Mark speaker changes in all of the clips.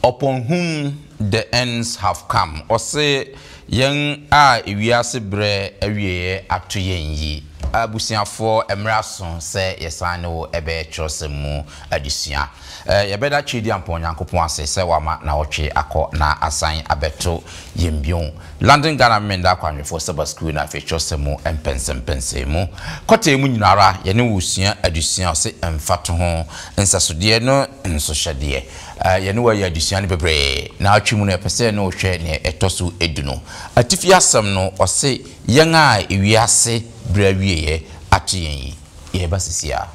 Speaker 1: Upon whom the ends have come, ɔse yɛn a ewiase berɛ awieɛ ato yɛn yi. Abusuafoɔ, mmerɛ aso sɛ yɛsan ne wo bɛyɛ twerɛsɛm mu adesua. Yɛbɛda Tweediampɔn Nyankopɔn ase sɛ wama nawɔtwe akɔ na asan abɛto yɛn bio. London Ghana Memenda Akwanhwɛfoɔ Saba Sukuu na afei twerɛsɛm mu mpɛnsɛmpɛnsɛmu. Kɔtɛɛ mu nyina ara yɛne wo resua adesua ɔse mfatoho, nsɛsodeɛ ne nsohyɛdeɛ. Yɛne wo ayɛ adesua no bebree. Naawɔtwe mu no yɛpɛ sɛ yɛne wo hwɛ neɛ ɛtɔ so du no. Atifi asɛm no ɔse yɛn a ewiase berɛ awieɛ ato yɛn yi. Yɛreba sisi ara.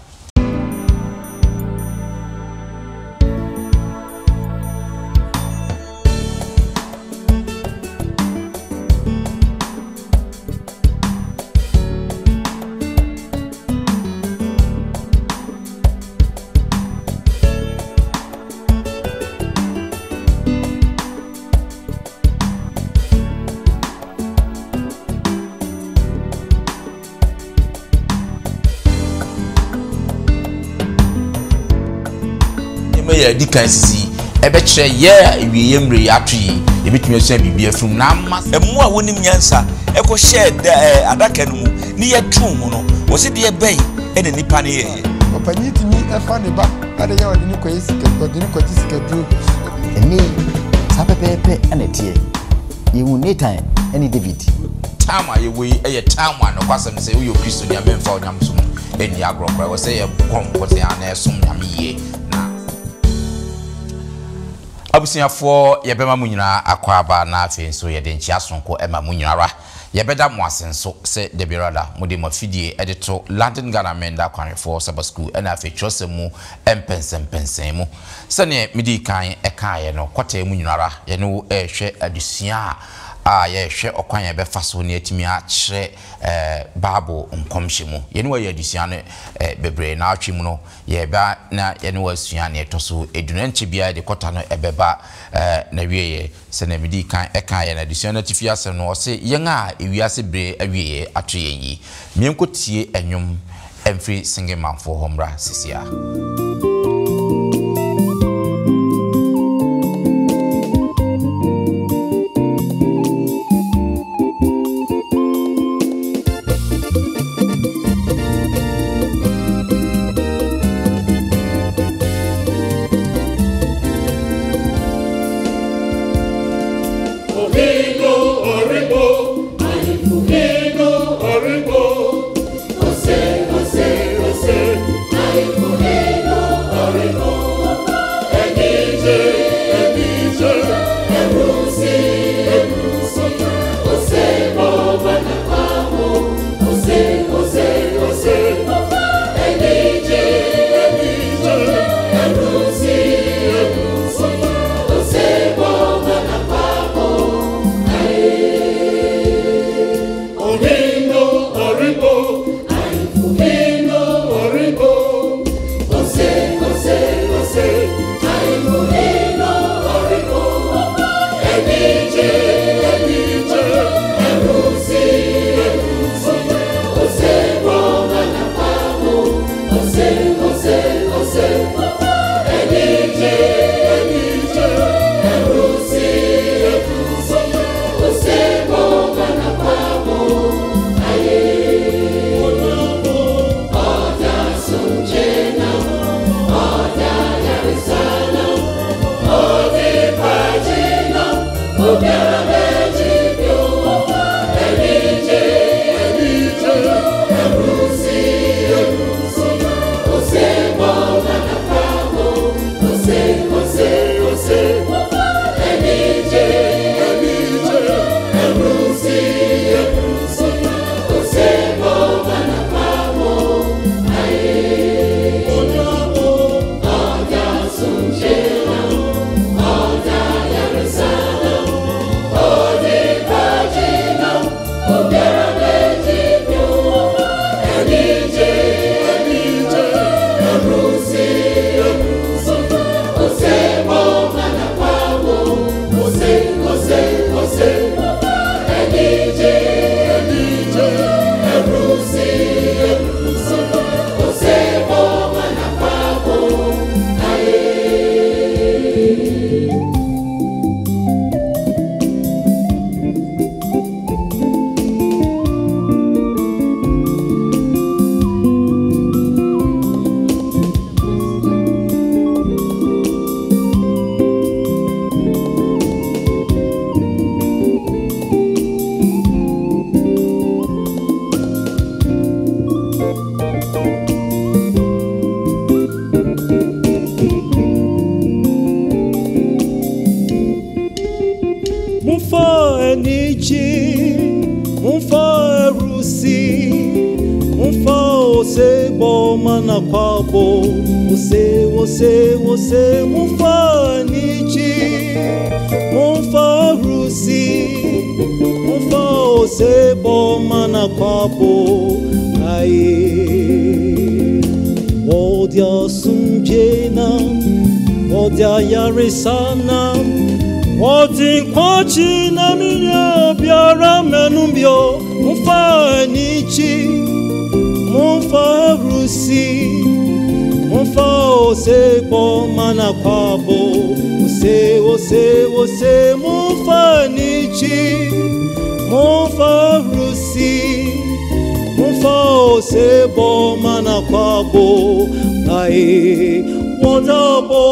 Speaker 1: Nneɛma yi a adi kan sisi yi, ɛbɛkyerɛ yɛ a awieeɛ mmerɛ yi ato yi, yɛbɛtumi asua biribi afiri mu na ama.
Speaker 2: Mmoa a wɔnim nyansa kɔhyɛɛ da ɛɛ adaka no mu ne yɛtoo mu no, wɔsi deɛ bɛn na nnipa no yɛeɛ?
Speaker 3: Ɔpanyin tumi fa ne ba de yɛ ɔde no kɔyɛ sika ɔde no kɔgye sikaduro.
Speaker 4: Ɛnnɛ yi, saa pɛpɛɛpɛ na ɛteɛ. Yehu Natan ne David.
Speaker 1: Time a yɛwɔ yi yɛ time a nokwasɛm sɛ woyɛ Okristoni a mɛmfa onyamesom nni agorɔ koraa. Ɛwɔ sɛ yɛbɔ mmɔden ara na yɛsom Nyame yie na. Abusuafoɔ yɛbɛma mo nyinaa akwaaba na afei nso yɛde nkyea sononko ma mo nyina ara. Yɛbɛda mo ase nso sɛ dabiara da mode mo afidie de to London Ghana Menda Kwanhwɛfoɔ Saba Sukuu ɛna afei twerɛsɛm mu mpɛnsɛmpɛnsɛn mu. Sɛdeɛ medii kan kaeɛ no, kɔtɛɛ mu nyina ara yɛne wo rehwɛ adesua a yɛrehwɛ ɔkwan a yɛbɛfa so na yɛatumi akyerɛ Bible nkɔmhyɛ mu. Yɛne wo ayɛ adesua no bebree. Naawɔtwe mu no, yɛreba na yɛne wo asua nea ɛtɔ so du no. Ɛnkyɛ biara yɛde kɔta no bɛba n'awieeɛ. Sɛnea midii kan kaeɛ no, adesua no atifi asɛm no, ɔse, Yɛn a ewiase bere awieɛ ato yɛn yi, meɛnkɔtie nnwom mfiri Singing-manfoɔ hɔ mmra seesei ara.
Speaker 5: mana kwabo Ose, ose, ose Momfa anigye Momfa ahurusi Momfa osebɔ mana kwabo Aye Wɔde asomdwe nam Wɔde ayaresa nam Wɔde nkwagye nam Nea biara mɛnum bio Momfa anigye Momfa ahurusi Momfa osebɔ mana kwabo Ose, ose, ose Momfa anigye Momfa ahurusi Momfa osebɔ mana kwabo Aye, wɔdabo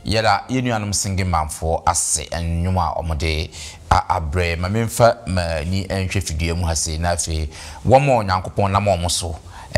Speaker 1: Yɛda yɛn nuanom Sengemanfoɔ ase nnwom a wɔde abrɛ. Ma memfa m'ani nhwɛ fidua mu ha sei na afei wɔn a Onyankopɔn nam wɔn so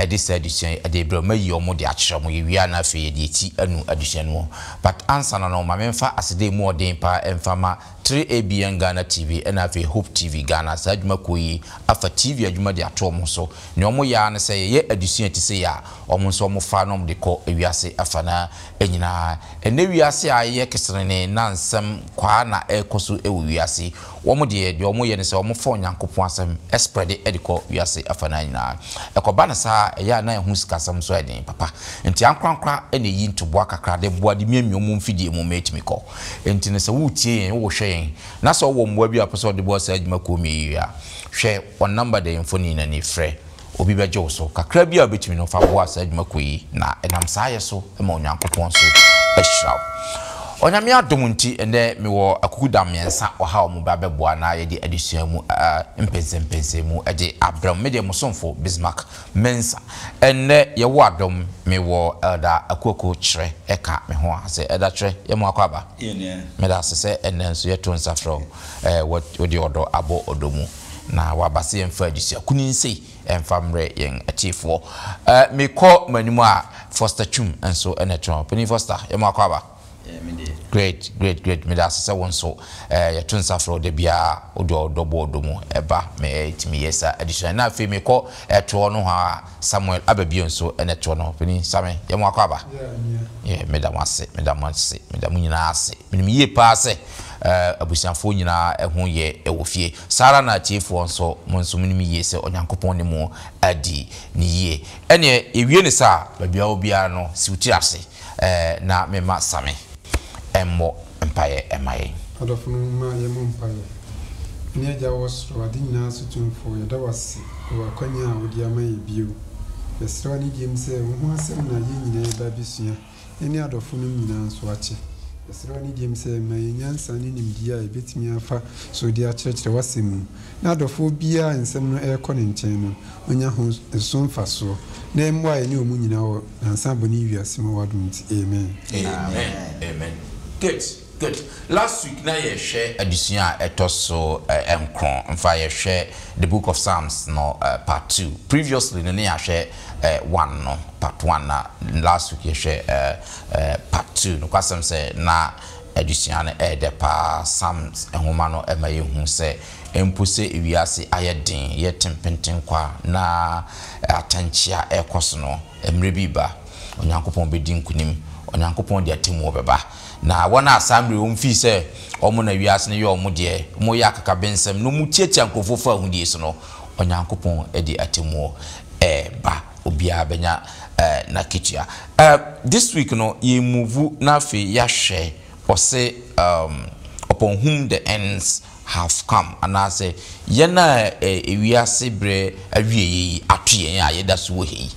Speaker 1: de saa adesua yi de rebrɛ wɔn, mayi wɔn de akyerɛ wɔn. Yɛwie a na afei yɛde eti anu adesua no mu. But ansa na no, ma memfa aseda a emu ɔden paa mfa ma 3ABN Ghana TV ɛna afei Hope TV Ghana. Saa adwumakuo yi afa TV adwuma de ato wɔn so. Nea wɔyɛ ara ne sɛ yɛyɛ adesua a ɛte sei a, wɔn nso wɔfa na wɔde kɔ wiase afanaa nyinaa. Ɛnnɛ wiase a ayeyɛ keserenee na nsɛm kwaa na ɛrekɔ so wɔ wiase yi, wɔn deɛ, deɛ wɔyɛ ne sɛ wɔfa Onyankopɔn asɛm spreade de kɔ wiase afanaa nyinaa. Ɛkɔba no saa a, ɛyɛ a na ɛho sikasɛm nso ayɛ den papa. Enti ankorankora na ɛyi ntoboa kakra de boa de miamia wɔn mfidie mu ma ɛtumi kɔ. Enti no sɛ woretie yɛn, worehwɛ yɛn, na sɛ wowɔ mmoa bi a wopɛ sɛ wode boa saa adwuma kuo mmienu yi a, hwɛ wɔn namba da yi mfonin no ani frɛ. Obi bɛgye wo so. Kakra bi a wubetumi no, fa boa saa adwuma kuw yi, na ɛnam saa yɛ so ma Onyankopɔn nso ahyira wo. Onyame adom nti, ɛnnɛ mewɔ akukudam mmiɛnsa wɔ ha a wɔba abɛboa na yɛde adesua mu mpɛnsɛmpɛnsɛnmu de abrɛ mo. Me deɛ, mo somfo Bismarck Mensah. Ɛnnɛ yɛwɔ adom, mewɔ Elder Akuoko Kyerɛ ka me ho a. Sɛ Elder Kyerɛ, yɛ mo akwaaba. Meda ase sɛ ɛnnɛ nso yɛto nsa frɛ wo, wode ɔdɔ abɔ ɔdɔ mu. Na waba sɛ yɛmfa adesua kunini sei mfa mmrɛ yɛn atiefoɔ. Eh, mekɔ m'anim a, Foster Twum nso na ɛto hɔ. Panin Foster, yɛ mo akɔ aba? Great, great, great. Meda ase sɛ wo nso eh, yɛto nsa frɛ wo da biara, wode ɔdɔ bɔ ɔdɔ mu ɛba ma yɛtumi yɛ saa adesua. Na afei mekɔ ɛtoɔ no hɔ a, Samuel aba bio nso na ɛtoɔ no hɔ. Panin Same, yɛ mo akɔ aba? Yeah, meda mo ase, meda mo ase, meda mo nyinaa ase. Menim yie paa sɛ abusuafoɔ nyinaa ho yɛ wɔ fie. Saa ara na atiefoɔ nso, mo nso monim yie sɛ Onyankopɔn ne mo adi no yie. Ɛnneɛ yɛwie no saa a, baabi a wɔ biara no, si wo tiri ase na memma Same mmɔ mpaeɛ mma yɛn.
Speaker 3: Adɔfo no, momma yɛmmɔ mpaeɛ. Yɛn Agya a wowɔ soro, ade nyinaa so Tumfoɔ, yɛda wo ase wɔ akwanya a wode ama yɛn bio. Yɛsrɛ wo anidie mu sɛ wo ho asɛm na yɛn nyinaa reba abɛsua. Yɛne adɔfonom nyinaa nso akyɛ. Yɛsrɛ wo anidie mu sɛ, ma yɛn nyansa ne nimdeɛ a yɛbɛtumi afa so de akyerɛkyerɛ w'asɛm mu, na adɔfoɔ biara a nsɛm no rekɔ ne nkyɛn no, ɔnya ho so mfasoɔ, na ɛmmoa yɛne wɔn nyinaa wɔ nansa bɔne yi wiase mu, w'adom nti, amen.
Speaker 1: Amen amen good good last week na yɛhwɛ adesua a ɛtɔ so nkron nfa yɛhwɛ the book of psalms no part 2 previously no ne yɛahwɛ 1 no part 1 na last week yɛhwɛ part 2 nokwasɛm sɛ na. Adesua no yɛ dɛ paa. Psalms nwoma no ma yehu sɛ mpo sɛ wiase ayɛ den, yɛte mpentenkwa na atɛnkyea rekɔ so no, mmere bi reba, Onyankopɔn bedi nkonim. Onyankopɔn de atemmuo bɛba. Na wɔn a saa mmere yi wɔfii sɛ wɔn na wiase no yɛ wɔn deɛ, wɔyɛ akakabensɛm na wɔtiatia nkurɔfoɔ fa ahudeɛ so no, Onyankopɔn de atemmuo reba. Obiara bɛnya n'akatua. This week no yɛ move na afei yɛahwɛ ɔse upon whom the ends have come anaasɛ yɛn a ewiase berɛ awieɛ yi ato yɛn a yɛda so wɔ ha yi,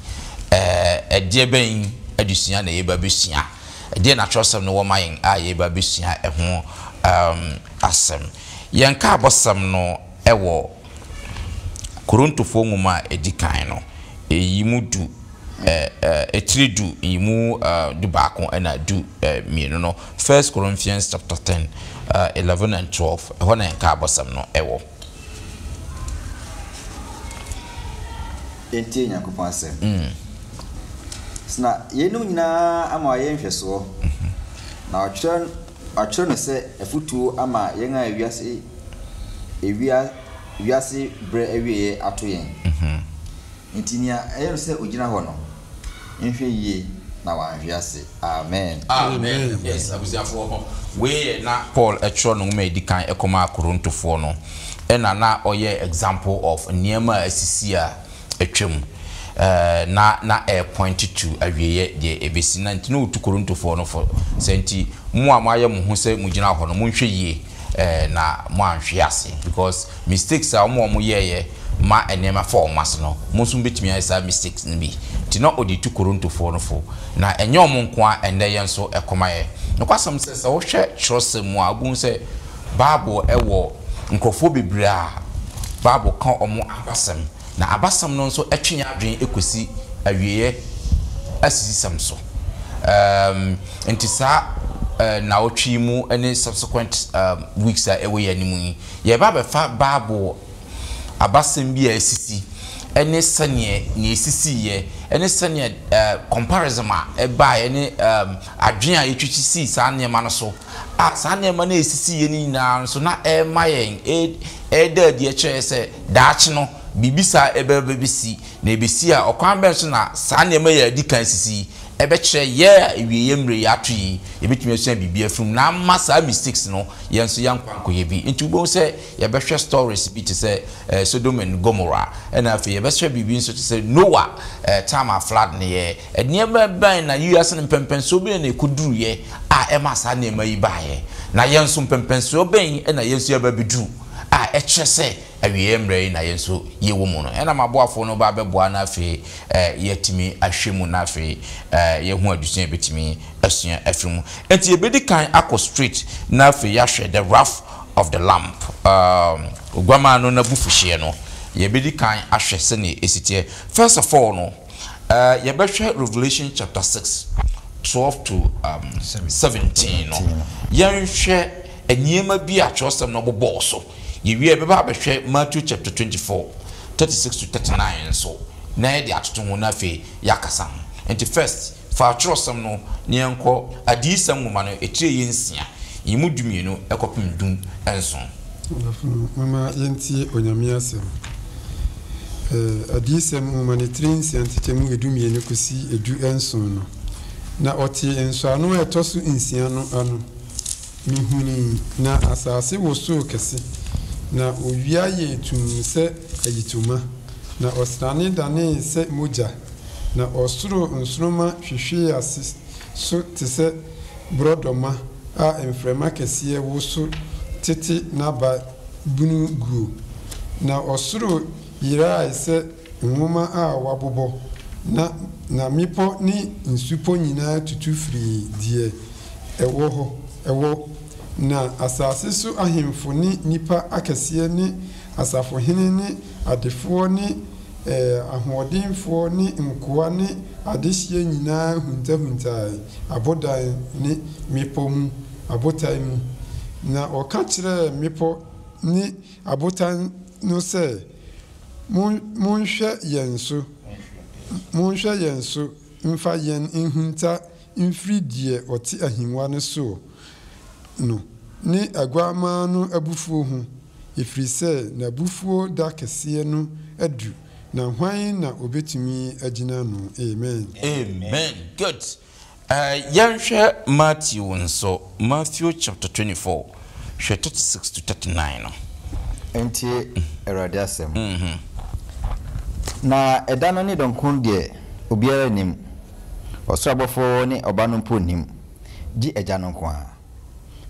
Speaker 1: ɛdeɛ bɛn adesua na yɛba bɛsua? Ɛdeɛn na twerɛsɛm no wɔ ma yɛn a yɛba bɛsua ɛho asɛm? Yɛn nkaabɔsɛm no wɔ Korintofoɔ nwoma a ɛdi kan no, ɛyi mu du, etire du, yi mu dubaako ɛna du mmienu no, First Corinthians chapter 10, 11 and 12, ɛhɔ na yɛn nkaabɔsɛm no ɛwɔ.
Speaker 4: Yɛntie Nyankopɔn asɛm. Na yeinom nyinaa ama wɔayɛ nhwɛsoɔ, na wɔatwerɛ Wɔatwerɛ no sɛ afotuo ama yɛn a wiase ewia wiase berɛ awieɛ ato yɛn. Enti nea ɛyɛ no sɛ ɔgyina hɔ no, nhwɛ yie na wanhwe ase. Amen.
Speaker 1: Amen. Yes, abusuafoɔ, wei yɛ na Paul twerɛ no nwoma a ɛdi kan kɔmaa Korintofoɔ no, ɛna na ɔyɛ example of nneɛma a asisi a atwam, na na ɛrepointe to awieɛ deɛ ɛbɛsi. Na nti na ɔtu Korintofoɔ no fo sɛ, nti mo a moayɛ mo ho sɛ mogyina hɔ no, monhwɛ yie na moanhwe ase, because mistakes a wɔn a wɔyɛeɛ ma nneɛma fa wɔn ase no, mo nso mobɛtumi ayɛ saa mistakes no bi. Nti na ɔde tu Korintofoɔ no fo. Na ɛnyɛ wɔn nko ara, ɛnnɛ yɛn nso ɛkɔma yɛn. Nokwasɛm sɛ, sɛ wohwɛ twerɛsɛm mu a, wobɛhu sɛ Bible wɔ nkurɔfoɔ bebree a Bible ka wɔn abasɛm, na abasɛm no nso twe yɛn adwene kɔsi awieeɛ asisisɛm so. Um, nti saa uh, nnawɔtwe yi mu ne subsequent um, weeks a ɛwɔ yɛn anim yi, yɛba abɛfa Bible abasɛm bi a asisi ne sɛdeɛ nea ɛsisiiɛ ne sɛdeɛ uh, comparison a ɛbaeɛ ne um, adwene a yɛtwitwi sii saa nneɛma no so a saa nneɛma no a ɛsisiiɛ no nyinaa nso na ɛrema yɛn ɛreda adi kyerɛ sɛ daakye no biribi saa ɛbɛba bɛsi, na ɛbɛsi a ɔkwan bɛn so na saa nneɛma yi a ɛdi kan sisi yi ɛbɛkyerɛ yɛ a awieeɛ mmerɛ yi ato yi yɛbɛtumi asua biribi afiri mu na ama saa mistakes no yɛn nso yɛankɔ ankɔyɛ bi. Nti wobɛhu sɛ yɛbɛhwɛ stories bi te sɛ Sodom and Gomorrah, ɛna afei yɛbɛhwɛ biribi nso te sɛ Noah time a flood no yɛ Nneɛma bɛn na wiase no mpɛnpɛnsoɔ bɛn na ɛkɔduruiɛ a ɛmaa saa nneɛma yi baeɛ? Na yɛn nso, mpɛnpɛnsoɔ bɛn na yɛn nso yɛaba abɛduru a ɛkyerɛ sɛ awieeɛ mmerɛ yi na yɛn nso yɛwɔ mu no? Ɛna m'aboafoɔ no ba abɛboa na afei yɛatumi ahwɛ mu na afei yɛahu adesua a yɛbɛtumi asua afiri mu. Enti yɛbɛdi kan akɔ straight na afei yɛahwɛ the wrath of the lamb, Oguammaa no n'abufuhyeɛ no. Yɛbɛdi kan ahwɛ sɛdeɛ ɛsi teɛ. First of all no, Eh, yɛbɛhwɛ Revelation chapter 6, 12 to um, 17 no. Yɛnhwɛ nneɛma bi a kyerɛwsɛm no bobɔɔ so. Yɛwie a, yɛbɛba abɛhwɛ Matthew chapter 24, 36 to 39 nso, na yɛde atoto ho na afei yɛakasa ho. Nti first, fa kyerɛwsɛm no na yɛnkɔ Adiyisɛm nwoma no etire yɛ nsia, yi mu dumienu kɔpem du nson.
Speaker 3: Adɔfo no, momma yɛntie Onyame asɛm. Adiyisɛm nwoma no tiri nsia nkyekyɛmu edumienu kosi edu nson no, Na ɔtee nsɔano a ɛtɔ so nsia no ano. Mihunii, na asase wosoo kɛse, na owia yɛɛ tumm sɛ ayitoma, na ɔsrane danee sɛ mogya, na ɔsoro nsoromma hwehwee ase so te sɛ borɔdɔma a mframa kɛseɛ woso tete n'aba bunu guo, na ɔsoro yeraae sɛ nwoma a wɔabobɔ, na na mmepɔ ne nsupɔ nyinaa tutu firii deɛ ɛwɔ hɔ ɛwɔ, na asase so ahemfo ne nnipa akɛseɛ ne asafohene ne adefoɔ ne ahoɔdenfoɔ ne nkoa ne adehyeɛ nyinaa huntahuntae abodan ne mmepɔ mu abotan mu. Na ɔka kyerɛɛ mmepɔ ne abotan no sɛ, Monhwɛ yɛn so, monhwɛ yɛn so mfa yɛn nhunta mfiri deɛ ɔte ahennwa no soɔ. no ne Aguammaa no abufuo ho, ɛfiri sɛ n'abufuo da kɛseɛ no adu, na hwan na ɔbɛtumi agyina ano? Amen.
Speaker 1: Amen good eh yɛnhwɛ Matthew nso Matthew chapter 24 hwɛ 36 to 39 no.
Speaker 4: Ntie Awurade asɛm. Na ɛda no ne dɔn ko deɛ, obiara nnim, ɔsoro abɔfoɔ ne Ɔba no mpo nnim, gye Agya no nko ara.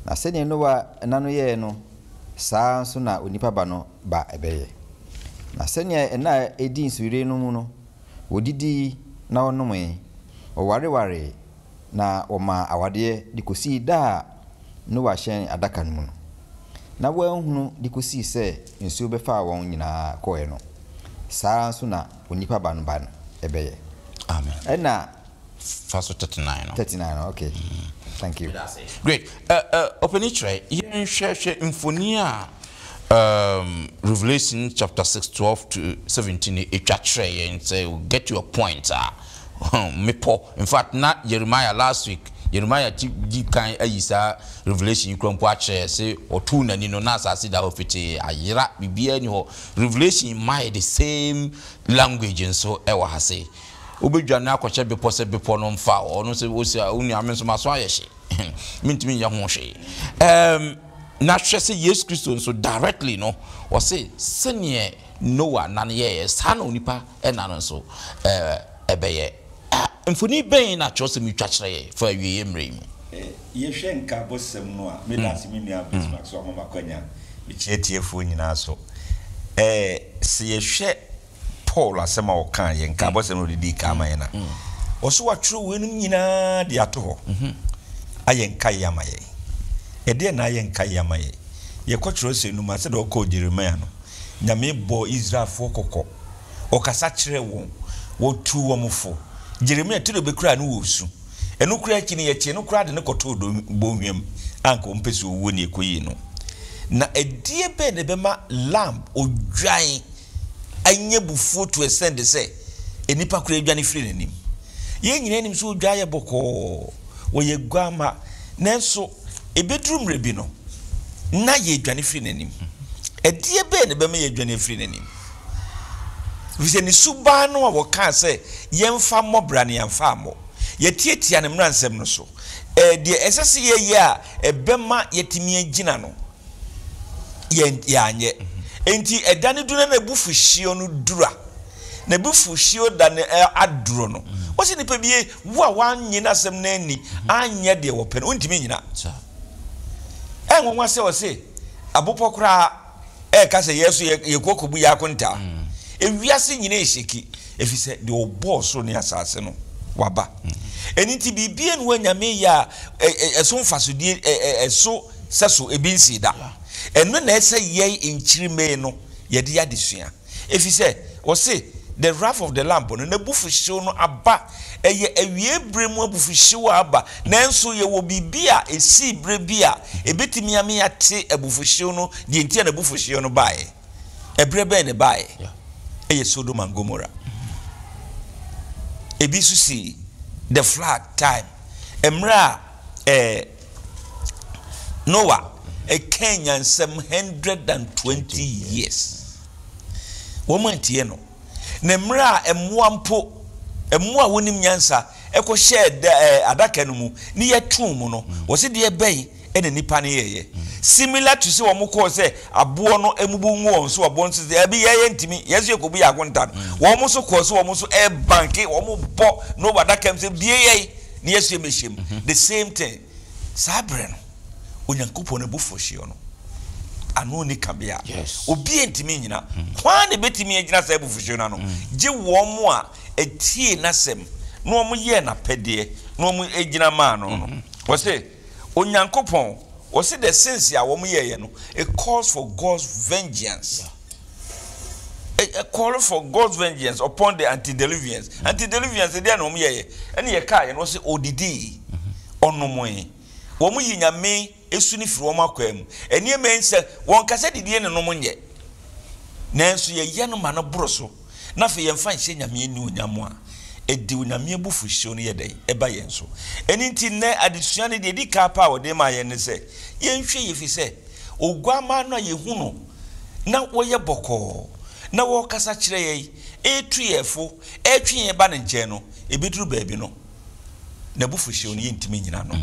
Speaker 4: Na sɛdeɛ Noa nna no yɛeɛ no, saa ara nso na Onipa Ba no ba bɛyɛ. Na sɛdeɛ nna a ɛdi nsuyire no mu no, wɔdidii na wɔnomee, wɔwarewaree na wɔmaa awadeɛ de kɔsii da a Noa hyɛn adaka no mu no, na wɔanhunu de kɔsii sɛ nsuo bɛfaa wɔn nyinaa kɔeɛ no, saa ara nso na Onipa Ba no ba no bɛyɛ.
Speaker 1: Amen.
Speaker 4: Ɛnna.
Speaker 1: Fa so 39 no.
Speaker 4: 39 no, okay. Thank you.
Speaker 1: Great. Uh, uh, Ɔpani kyerɛ, yɛnhwɛ hwɛ mfoni a um, Revelation chapter 6, 12 to 17 ɛtwa kyerɛ yɛn sɛ get to a point a mmepɔ. In fact, na Jeremiah last week, Jeremiah ti di kan ayi saa Revelation yi kura mpo akyerɛ sɛ ɔtoo n'ani no na asase da hɔ fetee, ayera, biribiara ni hɔ. Revelation ma yɛ the same language nso ɛwɔ ha se. Wobɛdwane akɔhyɛ bepɔ sɛ bepɔ no mfa hɔ. Ɔno sɛ ɔsi a, onua me nso m'aso ayɛ hye. Mentumi nyɛ ho hwee. Um, na hwɛ sɛ Yesu Kristo nso directly no, ɔse sɛdeɛ Noa nna no yɛeɛ, saa na onipa nna no nso ɛbɛyɛ. Mfoni bɛn na kyerɛwsɛm yi twa kyerɛ yɛn fa awieeɛ mmerɛ yi mu?
Speaker 2: Yɛhwɛ nkaabɔsɛm no a, meda ase me nua Bismarck sɛ wama me akwanya mekyia atiefoɔ nyinaa so. Sɛ yɛhwɛ Paul asɛm a ɔkaa yɛ nkaabɔsɛm na ɔde dii kan ma yɛn a, ɔse watwerɛ weinom nyinaa de ato hɔ ayɛ nkaeɛ ama yɛn. Ɛdeɛn na ayɛ nkaeɛ ama yɛn? Yɛkɔ kyerɛwsɛm no mu a, sɛdeɛ ɔkɔɔ Jeremiah no, Nyame bɔɔ Israelfoɔ kɔkɔ, ɔkasa kyerɛɛ wɔn, wɔtuu wɔn fo. Jeremia tiri bɛ koraa no wɔ su. Ɛno koraa akyi no, yɛkyee no koraa de no kɔtoo bɔnhwa mu a anka ɔmpɛ sɛ ɔwuo na ɛkɔyii no. Na ɛdeɛ bɛn na ɛbɛma lamb, odwan, anya abufuo to extent sɛ nnipa koraa dwane firi n'anim? Yɛn nyinaa nim sɛ odwan yɛ bɔkɔɔ, wɔyɛ aguamma, nanso ɛbɛduru mmerɛ bi no, na yɛredwane firi n'anim. Ɛdeɛ bɛn na ɛbɛma yɛadwane afiri n'anim? Ɛfiri sɛ ne suban no a wɔkaa sɛ yɛmfa mmɔ bra no, yɛamfa ammɔ. Yɛatiatia ne mmaransɛm no so. Ɛɛ, deɛ ɛsɛ sɛ yɛyɛ a ɛbɛma yɛatumi agyina no, yɛn, yɛanyɛ. Enti ɛda no du na n'abufuhyeɛ no duru a, n'abufuhyeɛ da no aduro no, wɔsi nipa bi wo a wannye n'asɛm no anni, anyɛ deɛ wɔpɛ no, wontumi nnyina. Ɛnwanwa sɛ ɔse abopɔ koraa ɛreka sɛ yɛn so yɛkɔ kɔbu yɛn akontaa. Ewiase nyinaa ɛhyɛki ɛfiri sɛ deɛ ɔbɔɔ soro ne asase no waba. Ɛno nti biribi anu a Nyame yɛ a ɛso mfasodie ɛso sɛso ebi nsii da. Ɛno na ɛsɛ yɛn nkyirimee no yɛde yɛ adesua. Efisɛ wɔse, The wrath of the Lamb no, n'abufuhyew no aba. Ɛyɛ awiei bere mu abufuhyew a aba. Nanso yɛwɔ biribi a esii bere bi a ebetumi ama yɛate abufuhyew no, deɛ enti a n'abufuhyew no bae. Ɛberɛ bɛn na ɛbae? Ɛyɛ Sodom and Gomorrah. Ebi nso sii the flood time, mmerɛ a ɛɛ. Noah kaa nyansam 120 years. Wɔn antie no. Na mmerɛ a mmoa mpo, mmoa a wɔnim nyansa kɔhyɛɛ da ɛɛ adaka no mu ne yɛtoo mu no, wɔsi deɛ bɛn ɛna nipa no yɛɛyɛ. Similar to sɛ wɔn kɔɔ sɛ aboɔ no emubu ngu wɔn so, aboɔ no so sɛ ɛbi yɛyɛ ntumi, yɛn nso yɛkɔbu yɛn akonta no. Wɔn nso kɔɔ sɛ wɔn nso ɛɛbanke, wɔn bɔ Noah adaka mu sɛ bie yɛn. Ne yɛsua mɛhyɛ mu the same thing saa berɛ no Onyankopɔn abufuhyeɛ no ano nni kabea. Obi ntumi nnyina. Hwan na ɛbɛtumi agyina saa abufuhyeɛ no ano? Gye wɔn a ɛtiee n'asɛm na wɔn yɛɛ n'apɛdeɛ na wɔn gyina maa no no. Wɔse Onyankopɔn, wɔse the sins a wɔn yɛeɛ no, it calls for God's vengeance. A call for God's vengeance upon the antediluvians. Antediluvians deɛ na wɔn yɛyɛ ɛne yɛ kaa yɛ no wɔsɛ odidii ɔnomoe wɔn yi nyame esu ne firi wɔn akwaa mu nneɛma yi sɛ wɔn kasa didie ne nom nyɛ nanso yɛyɛ no ma no boro so na afei yɛmfa nhyɛ nyame anuonyam a Ɛde Onyame abufuhyew no yɛ dɛn? Ɛba yɛn so. Ɛno nti nnɛ adesua no deɛ ɛdi kan paa a wɔde ma yɛn ne sɛ, yɛnhwɛ yie ɛfiri sɛ Oguammaa no a yɛhu no na wɔyɛ bɔkɔɔ na wɔrekasa kyerɛ yɛn, ɛretu yɛn fo, ɛretwe yɛn ba ne nkyɛn no, ɛbɛduru baabi no, n'abufuhyew no yɛntumi nnyina ano.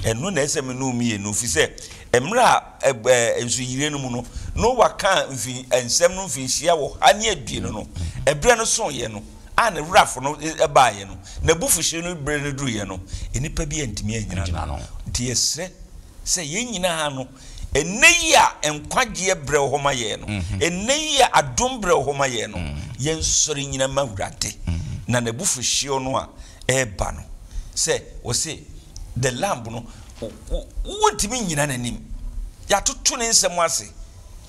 Speaker 2: Ɛno na ɛsɛ me ne wo mmienu, ɛfiri sɛ mmerɛ a nsuyire no mu no, Noa kaa mfi nsɛm no mfinhyia 120 no, ɛberɛ no soeɛ no, a ne werɛafo no baeɛ no, n'abufuhyew no berɛ no duruiɛ no, nnipa bi antumi annyina ano. Nti yɛsrɛ sɛ yɛn nyinaa no, ɛnnɛ yi a nkwagyeɛ berɛ wɔ hɔ ma yɛn no, ɛnnɛ yi a adom berɛ wɔ hɔ ma yɛn no, yɛnsɔre nnyina mma Awurade, na n'abufuhyew no a ɛreba no, sɛ wɔse the lamb no, wontumi nnyina n'anim. Yɛatoto ne nsɛm ase.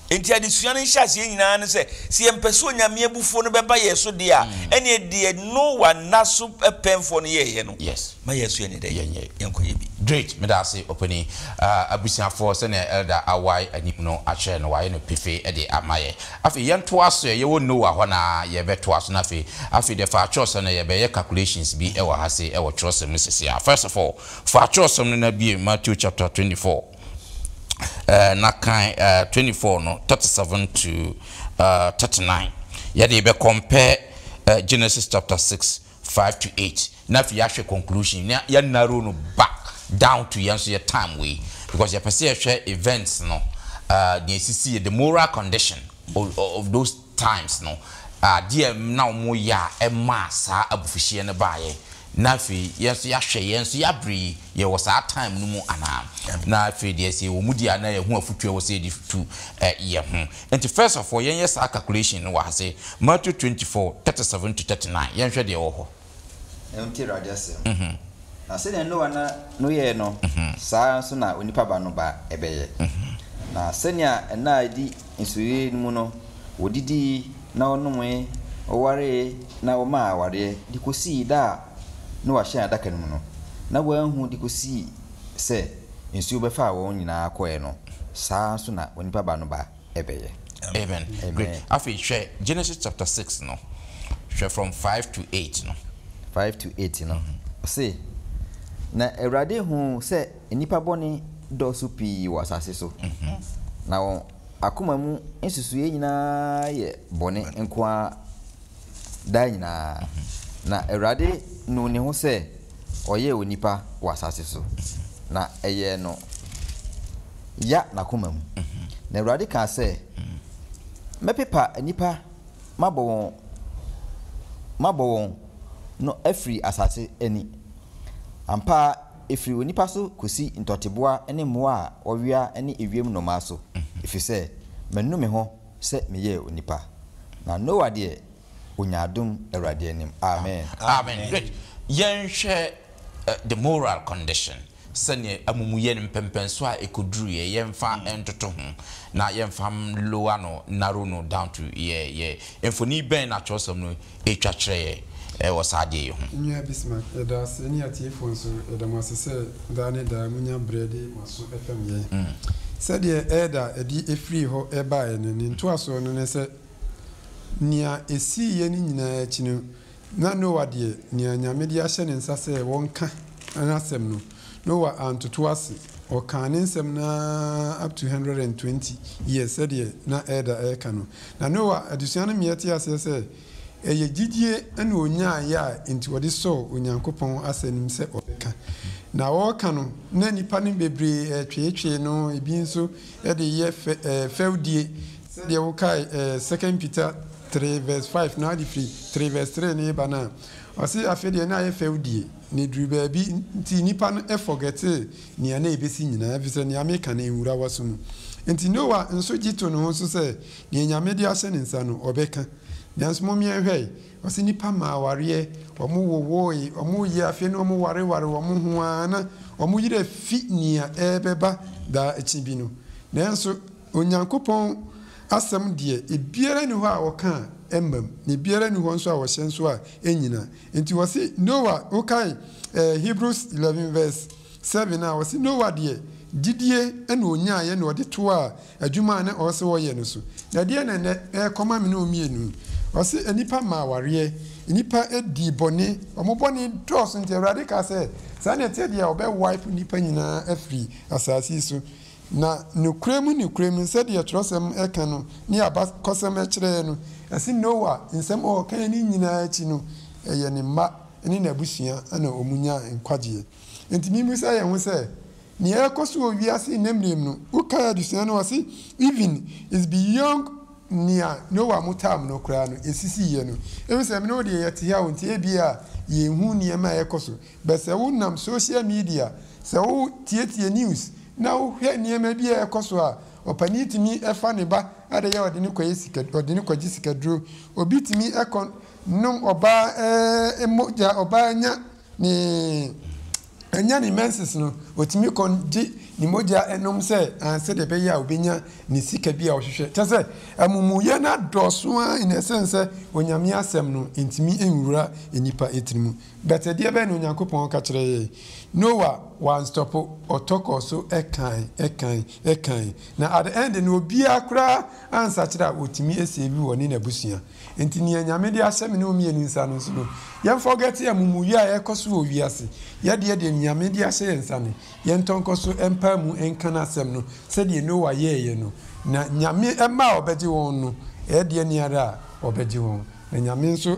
Speaker 2: Enti adesua no nhyɛaseɛ nyinaa ne sɛ, sɛ yɛmpɛ sɛ Onyame abufuo no bɛba yɛn so deɛ a, ɛnneɛ deɛ Noa nna so pɛnfoɔ no yɛeɛ no, ma yɛn nso yɛnyɛ dɛn? Yɛnkɔyɛ bi.
Speaker 1: Great, meda ase ɔpanin. Abusuafoɔ, sɛdeɛ Elder awae anim no akyerɛ no, wayɛ no pefee de ama yɛn. Afei yɛntoa so ɛ, yɛwɔ Noah hɔ no ara, yɛbɛtoa so na afei, afei deɛ fa atwerɛsɛm no, yɛbɛyɛ calculations bi wɔ ha sei wɔ twerɛsɛm mu seesei ara. First of all, fa atwerɛsɛm no na bue Matthew chapter 24. Eh, na kan eh, 24 no, 37 to eh, 39. Yɛde bɛ compare eh, Genesis chapter 6, 5 to 8. Na afei yɛahwɛ conclusion, na yɛ narrow no back down to yɛn nso yɛ time wei. Because yɛpɛ sɛ yɛhwɛ events no, eh, deɛ esisi yɛ, the moral condition of, of those times no, adeɛ a na wɔyɛ a ɛmaa saa abufuhyeɛ no baeɛ, na afei yɛn nso yɛahwɛ yɛn nso yɛabrɛ yi, yɛwɔ saa time no mu anaa? Na afei deɛ sɛ yɛwɔ mu deɛ a na yɛho afutuo a ɛwɔ sɛ yɛde tu yɛn ho. Nti first of all yɛnyɛ saa calculation no wɔ ha sɛ Matthew 24, 37 to 39, yɛnhwɛ deɛ ɛwɔ hɔ.
Speaker 4: Ɛno nti Awurade asɛm. Na sɛnea Noa nna no yɛe no, saa ara nso na Onipa Ba no ba bɛyɛ. Na sɛnea nna a edi nsuyiri no mu no, wodidii na wɔnomee, wɔwaree na wɔmaa awareɛ de kosii da a Noa hyɛn adaka no mu no, na wɔanhu de kosii sɛ nsuo bɛfaa wɔn nyinaa kɔeɛ no, saa ara nso na Onipa Ba no ba bɛyɛ.
Speaker 1: Amen. Great. Afei hwɛ Genesis chapter 6 no. Hwɛ from 5 to 8 no.
Speaker 4: 5 to 8 no, ɔse, Na Awurade huu sɛ nnipa bɔne dɔɔso pii wɔ asase so, na wɔn akoma mu nsusuiɛ nyinaa yɛ bɔne nko ara daa nyinaa. Na Awurade nuu ne ho sɛ ɔyɛɛ onipa wɔ asase so, na ɛyɛɛ no ya n'akoma mu. Na Awurade kaa sɛ, Mɛpepa nnipa mabɔ wɔn mabɔ wɔn no afiri asase ani. Ampa ara, ɛfiri onipa so kɔsi ntɔteboa ne mmoa a wɔwea ne ewiem nnomaa so, ɛfiri sɛ manu me ho sɛ meyɛɛ onipa. Na Noa deɛ, ɔnyaa adom Awurade anim. Amen.
Speaker 1: Amen. Great. Yɛnhwɛ the moral condition, sɛdeɛ amumuyɛ no mpɛmpɛnsoɔ a ɛkɔduruiɛ, yɛmfa ntoto ho na yɛmfa lower no, narrow no down to yɛ, yɛ mfoni bɛn na twerɛsɛm no retwa kyerɛ yɛ wɔ saa adeɛ yi ho?
Speaker 3: Nua Bismarck, yɛda ase, ne atiefoɔ nso, yɛda mo ase sɛ daa ne daa monya berɛ de mo aso fam yɛn. Sɛdeɛ ɛreda adi firii hɔ baeɛ no, ne ntoasoɔ no ne sɛ, nea ɛsiiɛ no nyinaa akyi no, na Noa deɛ, nea Nyame de ahyɛ ne nsa sɛ wɔnka n'asɛm no, Noa antoto ase. Ɔkaa ne nsɛm no ara up to 120 years sɛdeɛ na Elder reka no. Na Noa adesua no ma yɛte aseɛ sɛ, ɛyɛ gyidie na ɔnyaaeɛ a enti ɔde sɔɔ Onyankopɔn asɛm no mu sɛ ɔbɛka. Na ɔreka no, na nnipa no bebree retweetwee no, ebi nso de reyɛ fɛ, fɛwdie, sɛdeɛ wokae Second Peter 3 verse 5 no ade firi 3 verse 3 no reba no a, ɔse afei deɛ na ayɛ fɛwdie, na ɛduru baabi nti nnipa no forgetee nea na ɛbɛsi nyinaa, ɛfiri sɛ nea meka no ɛnwura w'aso mu. Nti Noah nso gye to ne ho so sɛ Deɛ Nyame de ahyɛ ne nsa no, ɔbɛka. Nanso mommeɛ nhwɛ, ɔse nnipa maa awareɛ, wɔn wowoe, wɔn yɛ, afei na wɔn wareware wɔn ho ara na wɔn yerɛ fi nea ɛrebɛba daakye bi no. Nanso Onyankopɔn asɛm deɛ, ebiara nni hɔ a ɔka a ɛmmam, na ebiara nni hɔ nso a ɔhyɛ nso a ɛnnyina. Enti ɔse Noa, wokae eh, Hebrews 11 verse 7 a, ɔse Noa deɛ, gyidie na ɔnyaaeɛ na ɔde toaa adwuma a na ɔwɔ sɛ ɔyɛ no so. Na ɛdeɛn na ɛnnɛ ɛrekɔma me ne wo mmienu? Ɔse nnipa mma awareɛ. Nnipa dii bɔne, wɔn bɔne dɔɔso nti Awurade kaa sɛ, saa na ɛteɛ deɛ a ɔbɛ wipe nnipa nyinaa afiri asase yi so. Na nokorɛ mu nokorɛ mu, sɛdeɛ twerɛsɛm ka no ne abakɔsɛm kyerɛɛ no, ɛse Noa nsɛm a ɔkaeɛ no nyinaa akyi no, ɛyɛ ne mma ne n'abusua na wɔnyaa nkwagyeɛ. Enti memmisa yɛn ho sɛ, nea ɛrekɔ so wɔ wiase nnɛ mmerɛ mu no, wokae adesua no a, ɔse even is beyond nea Noa mo time no koraa no ɛsisiiɛ no. Ɛfiri sɛ me ne wo deɛ yɛte ha o, nti ebia yɛnhu nneɛma a ɛrekɔ so. But sɛ wonam social media, sɛ wotietie news na wohwɛ nneɛma bi a ɛrekɔ so a, ɔpanin tumi fa ne ba de yɛ ɔde no kɔyɛ sika, ɔde no kɔgye sikaduro. Obi tumi kɔ nom ɔbaa ɛɛ mogya, ɔbaa nya ne anya ne menses no, otumi kɔ gye ne mogya nom sɛ ah, sɛdeɛ ɛbɛyɛ a obenya ne sika bi a ɔhwehwɛ. Kyerɛ sɛ, amumuyɛ no adɔɔso ara in a sense sɛ Onyame asɛm no ntumi nwura nnipa tirim. But ɛdeɛ bɛn na Onyankopɔn ka kyerɛ yɛn? Noah wanstɔpo, ɔtɔ kɔɔ so kae, kae, kae. Na at the end no obiara koraa ansakyera a otumi save ɔne n'abusua. Enti nea Nyame de ahyɛ me ne wo mmienu nsa no nso no, yɛn forget amumuyɛ a ɛrekɔ so wɔ wiase. Yɛdeɛ deɛ Nyame de ahyɛ yɛn nsa no, yɛntɔ nkɔ so mpae mu nka n'asɛm no sɛdeɛ Noah yɛeɛ no. Na Nyame mma a ɔbɛgye wɔn no, ɛyɛ deɛ ne ara a ɔbɛgye wɔn. Na Nyame nso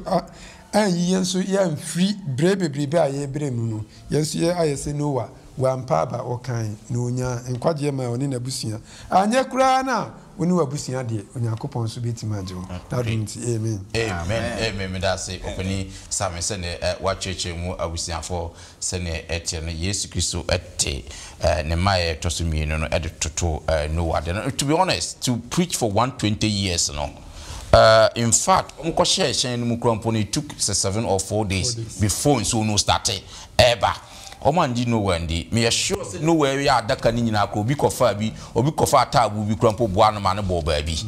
Speaker 3: anyi yɛn nso yɛamfiri brɛ bebrebe a yɛrebrɛ mu no, yɛn nso yɛ ayɛ sɛ Noah, wampa aba, ɔkae, na ɔnyaa nkwagyeɛ maa ɔne n'abusua. Anyɛ koraa no a, Wo ne w'abusua deɛ, Onyankopɔn nso bɛtumi agye wo. N'adom nti, amen.
Speaker 1: Amen amen medase ɔpanin Sammy sɛdeɛ wakyerɛkyerɛ mu abusuafoɔ sɛdeɛ ɛteɛ no Yesu Kristo te ne mmaeɛ ɛtɔ so mienu no de toto Noah deɛ no to be honest to preach for 120 years no in fact wɔn kɔ hyɛɛ hyɛn no mu koraa mpo no it took sɛ 7 or 4 days before nsuo no starte ɛɛba. Wɔn anngye Noah anndi. Meyɛ sure sɛ Noah reyɛ adaka no nyinaa koraa obi kɔfaa bi, obi kɔfaa taabu bi koraa mpo boaa no ma no bɔɔ baabi.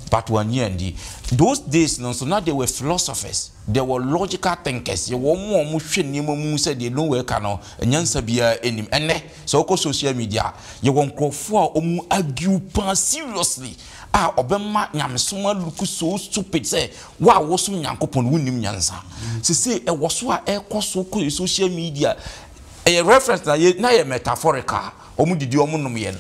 Speaker 1: But wɔannye anndi. Those days no nso na there were philosophers, there were logical thinkers, yɛwɔ wɔn a wɔhwɛ nneɛma mu sɛ deɛ Noah reka no nyansa biara nnim. Ɛnnɛ sɛ wokɔ social media a, yɛwɔ nkurɔfoɔ a wɔn argue paa seriously a ɔbɛma nyamesom a look so stupid sɛ Wo a wosom Nyankopɔn no wonnim nyansa. Sesei ɛwɔ so a ɛkɔ so kɔ yɛ social media ɛyɛ reference na yɛ na yɛ metaphorical wɔn didi wɔn nom yɛ no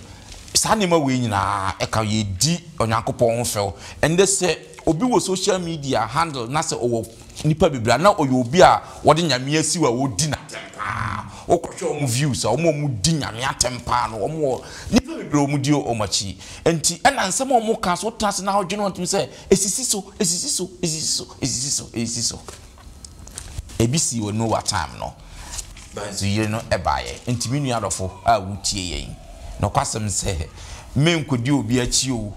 Speaker 1: saa nneɛma wei nyinaa ɛka yɛdi Onyankopɔn ho fɛw. Ɛndɛ sɛ obi wɔ social media handle na sɛ ɔwɔ nipa bebree a na ɔyɛ obi a wɔde Nyame asi hɔ a wɔdi n'atɛm paa. Wokɔhwɛ wɔn views a wɔn a wɔdi Nyame atɛm paa no wɔn wɔ nipa bebree a wɔdi wɔn akyi. Nti ɛna nsɛm a wɔka so wotena ase na wodwene ho a wotumi sɛ Esisi so, esisi so, esisi so, esisi so, esisi so. Ebi sii wɔ Noah time no, nsuyiri no baeɛ. Nti me nua dɔfo a wotie yɛn, nokwasɛm sɛ menkɔdi obi akyi o,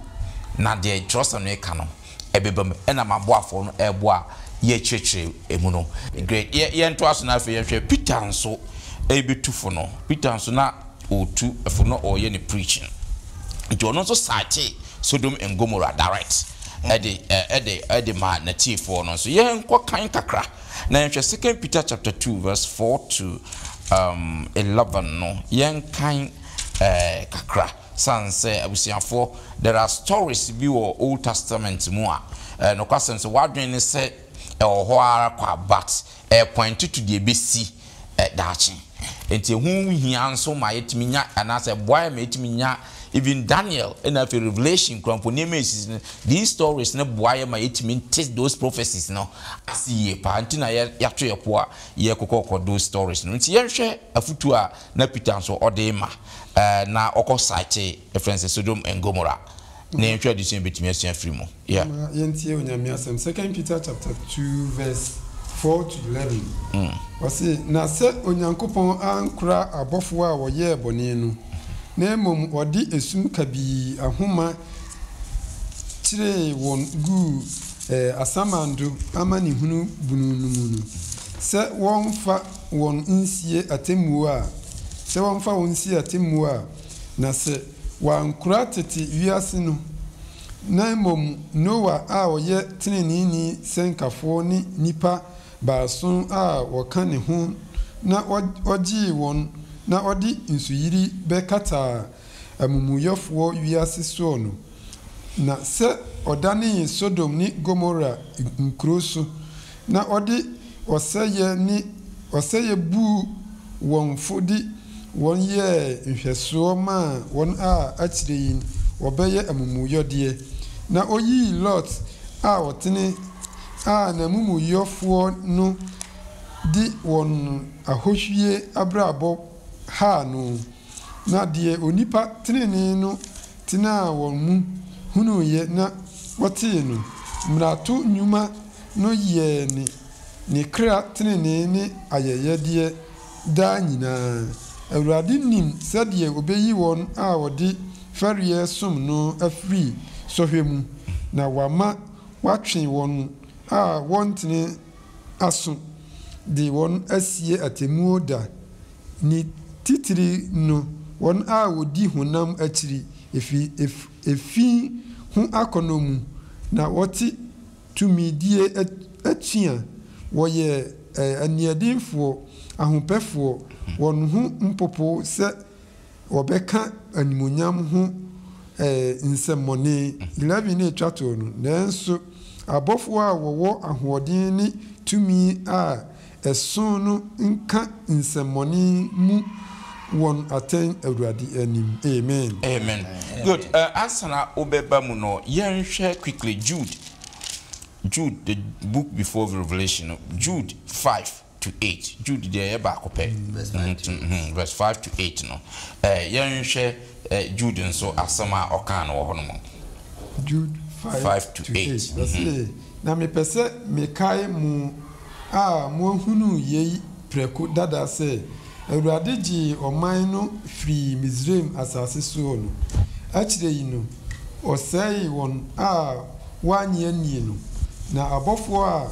Speaker 1: na deɛ twerɛsɛm no reka no ɛbɛba mu, ɛna m'aboafoɔ no reboa yɛkyerɛkyerɛ emu no. Great. Yɛ, yɛntoa so na afei yɛnhwɛ Peter nso ɛrebɛtu fo no. Peter nso na ɔretu fo na ɔreyɛ ne preaching. Nti ɔno nso cite Sodom and Gomorrah direct ɛde ɛde ɛde maa n'atiefoɔ no nso. Yɛnkɔ kan kakra na yɛnhwɛ Second Peter chapter 2 verse 4 to um, 11 no. Yɛnkan eh, kakra san sɛ abusuafoɔ there are stories bi wɔ Old Testament mu a eh, nokwasɛm sɛ wadwene ne sɛ ɛwɔ hɔ ara kwa but ɛrepointe to deɛ ɛbɛsi daakye. Enti ɛho hia nso ma yɛtumi nya anaasɛ ɛboa yɛn ma yɛtumi nya even Daniel ɛna afei Revelation koraa mpo nneɛma a ɛsisi no these stories no boa yɛn ma yɛtumi te those prophecies no ase yie paa nti na yɛato yɛn po a yɛkokɔkɔ those stories no. Nti yɛnhwɛ afutuo a na Peter nso ɔde rema na ɔkɔ cite yɛfrɛ no sɛ Sodom and Gomorrah na yɛnhwɛ adesua a yɛbɛtumi asua afiri mu. Yeah.
Speaker 3: Momma yɛntie Onyame asɛm. Second Peter chapter 2 verse 4 to 11. Ɔse, Na sɛ Onyankopɔn ankora abɔfoɔ a wɔyɛɛ bɔne no, na mmom ɔde esum kabii ahoma kyeree wɔn guu eh, asamando amanehunu bunu no mu no, sɛ wɔmfa wɔn nsie atemmuo a, sɛ wɔmfa wɔn nsie atemmuo a, na sɛ wɔankora tete wiase no, na mmom Noa a ɔyɛ teneneeni sɛnkafoɔ ne nnipa baason a wɔka ne ho na ɔgyee wɔn na ɔde nsuyiri bɛkataa amumuyɔfoɔ wiase soɔ no, na sɛ ɔdanee Sodom ne Gomora nkuro so. na ɔde ɔsɛeɛ ne ɔsɛeɛ buu wɔn fo de wɔn yɛɛ nhwɛsoɔ maa wɔn a akyire yi wɔbɛyɛ amumuyɔdeɛ, na ɔyii Lot a ɔtene a n'amumuyɔfoɔ no de wɔn ahohwie abrabɔ haa no, na deɛ onipa tenenee no tenaa wɔn mu hunuiɛ na ɔtee no, mmarato nnwuma no yɛɛ ne ne kra tenenee ne ayɛyɛdeɛ daa nyinaa. Awurade nim sɛdeɛ ɔbɛyi wɔn a wɔde fɛreɛ som no afiri sɔhwɛ mu, na wama watwe wɔn a wɔntene aso de wɔn asie atemmuo da, ne titire no wɔn a wɔdi honam akyiri, ɛfiri efi ho akɔnnɔ mu, na wɔte tumidie atua, wɔyɛ aniɛdenfoɔ, ahopɛfoɔ, wɔn ho mpopo sɛ wɔbɛka animuonyam ho nsɛmmɔne. 11 na ɛtwa toɔ no, nanso abɔfoɔ a wɔwɔ ahoɔden ne tumi a ɛso no nka nsɛmmɔne mmu wɔn atɛn Awurade anim. Amen.
Speaker 1: Amen. Good. Ansa na wobɛba mu no, yɛnhwɛ quickly Jude. Jude, the book before Revelation no, Jude 5 to 8. Jude deɛ ɛyɛ baako pɛ.
Speaker 4: Verse 5 to 8.
Speaker 1: Verse 5 to 8 no. Yɛnhwɛ Jude nso asɛm a ɔkaa no wɔ hɔ nom.
Speaker 3: Jude 5 to 8. Ɔse, Na mepɛ sɛ mekae mo a moahunu yei prɛko dada sɛ, Awurade gyee ɔman no firii Misraim asase soɔ no, akyire yi no, ɔsɛee wɔn a wɔannye annie no. Na abɔfoɔ a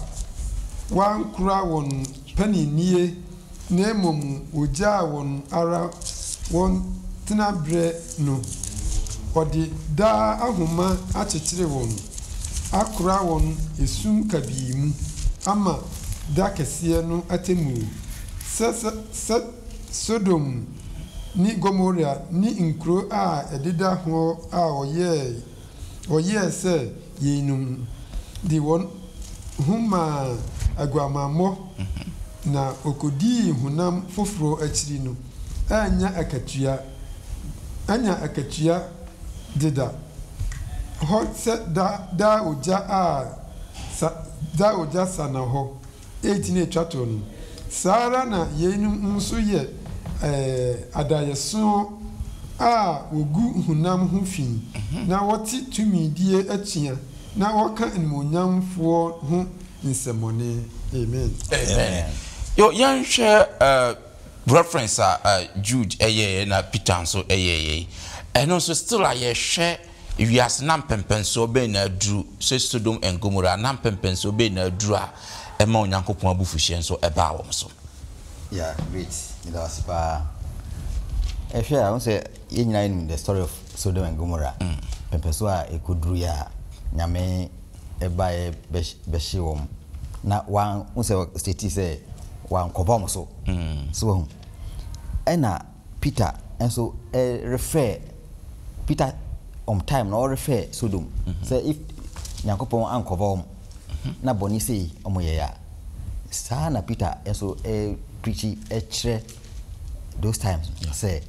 Speaker 3: wɔankora wɔn paninnie na mmom wɔgyaa wɔn ara wɔn tenaberɛ no, ɔde daa ahoma akyekyere wɔn, akora wɔn esum kabii mu ama da kɛseɛ no atemmuo. Sɛ sɛ Sodom ne Gomora ne nkuro a ɛdeda hɔ a wɔyɛɛ wɔyɛɛ sɛ yeinom de wɔn ho maa aguamammɔ na wɔkɔdii honam foforɔ akyiri no annya akatua, anya akatua deda hɔ sɛ da daa ogya a sa daa ogya sa na hɔ. 8 na ɛtwa toɔ no, saa ara na yeinom nso yɛ adaeɛso a wɔgu honam ho fi, na wɔte tumidie atua, na wɔka animuonyamfoɔ ho nsɛmmɔne. Amen.
Speaker 1: Amen. Yo, yɛnhwɛ reference a Jude yɛeɛ na Peter nso yɛeɛ yi. Ɛno nso still a yɛhwɛ Wiase na mpɛnpɛnsoɔ bɛn na aduru sɛ Sodom and Gomorrah na mpɛnpɛnsoɔ bɛn na aduru a ɛma Onyankopɔn abufuhyeɛ nso baa wɔn so?
Speaker 4: Yeah, great. Meda wo ase paa. Ɛhwɛ a, wohu sɛ yɛn nyinaa yɛnim the story of Sodom and Gomorrah. Pɛmpɛsoɔ a ɛkɔduru yɛ a Nyame baeɛ bɛhye wɔn. Na wan, wohu sɛ ɔstate sɛ wankɔba wɔn so. So wahu. Ɛna Peter nso refer Peter ɔm time na ɔrefer Sodom sɛ if Nyankopɔn ankɔva ɔm na bɔne sei ɔmo yɛɛ a, saa na Peter nso preachi kyerɛ those times sɛ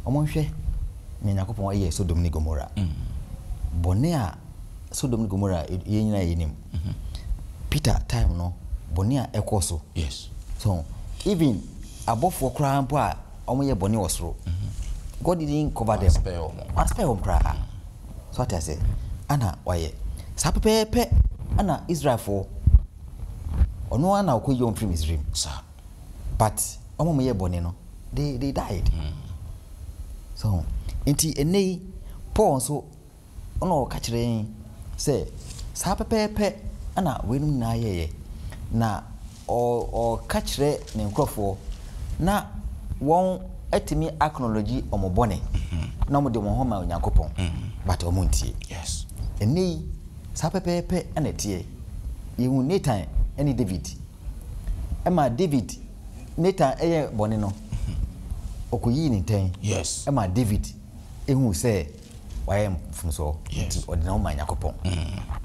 Speaker 4: ɔmo nhwɛ nea Nyankopɔn yɛɛ Sodom ne Gomorrah. Bɔne a Sodom ne Gomorrah yɛn nyinaa yɛnim. Peter time no bɔne a ɛkɔɔ so.
Speaker 1: Yes.
Speaker 4: So even abɔfoɔ koraa mpo a wɔyɛ bɔne wɔ soro. God didn't cover them. Waspare wɔn koraa. So ate ase? Ana wayɛ. Saa pɛpɛɛpɛ ana Israelfoɔ ɔno ara na ɔkɔyi wɔn firi Misraim.
Speaker 1: Saa.
Speaker 4: But wɔn a wɔyɛ bɔne no, they died. So nti ɛnnɛ yi Paul nso Ɛnna ɔka kyerɛɛ yɛn sɛ, Saa pɛpɛɛpɛ na weinom nyinaa yɛeɛ. Na ɔreka kyerɛ ne nkurɔfoɔ na wɔatumi acknowledge wɔn bɔne na wɔde wɔn ho ma Onyankopɔn, but wɔntie. Ɛnnɛ yi, saa pɛpɛɛpɛ na ɛteɛ. Yɛhu Nathan ne David. Ɛma David, Nathan yɛ bɔne no, ɔkɔyii ne ntɛn. Ɛma David huu sɛ wayɛ mfomsoɔ nti ɔde ne ho maa Nyankopɔn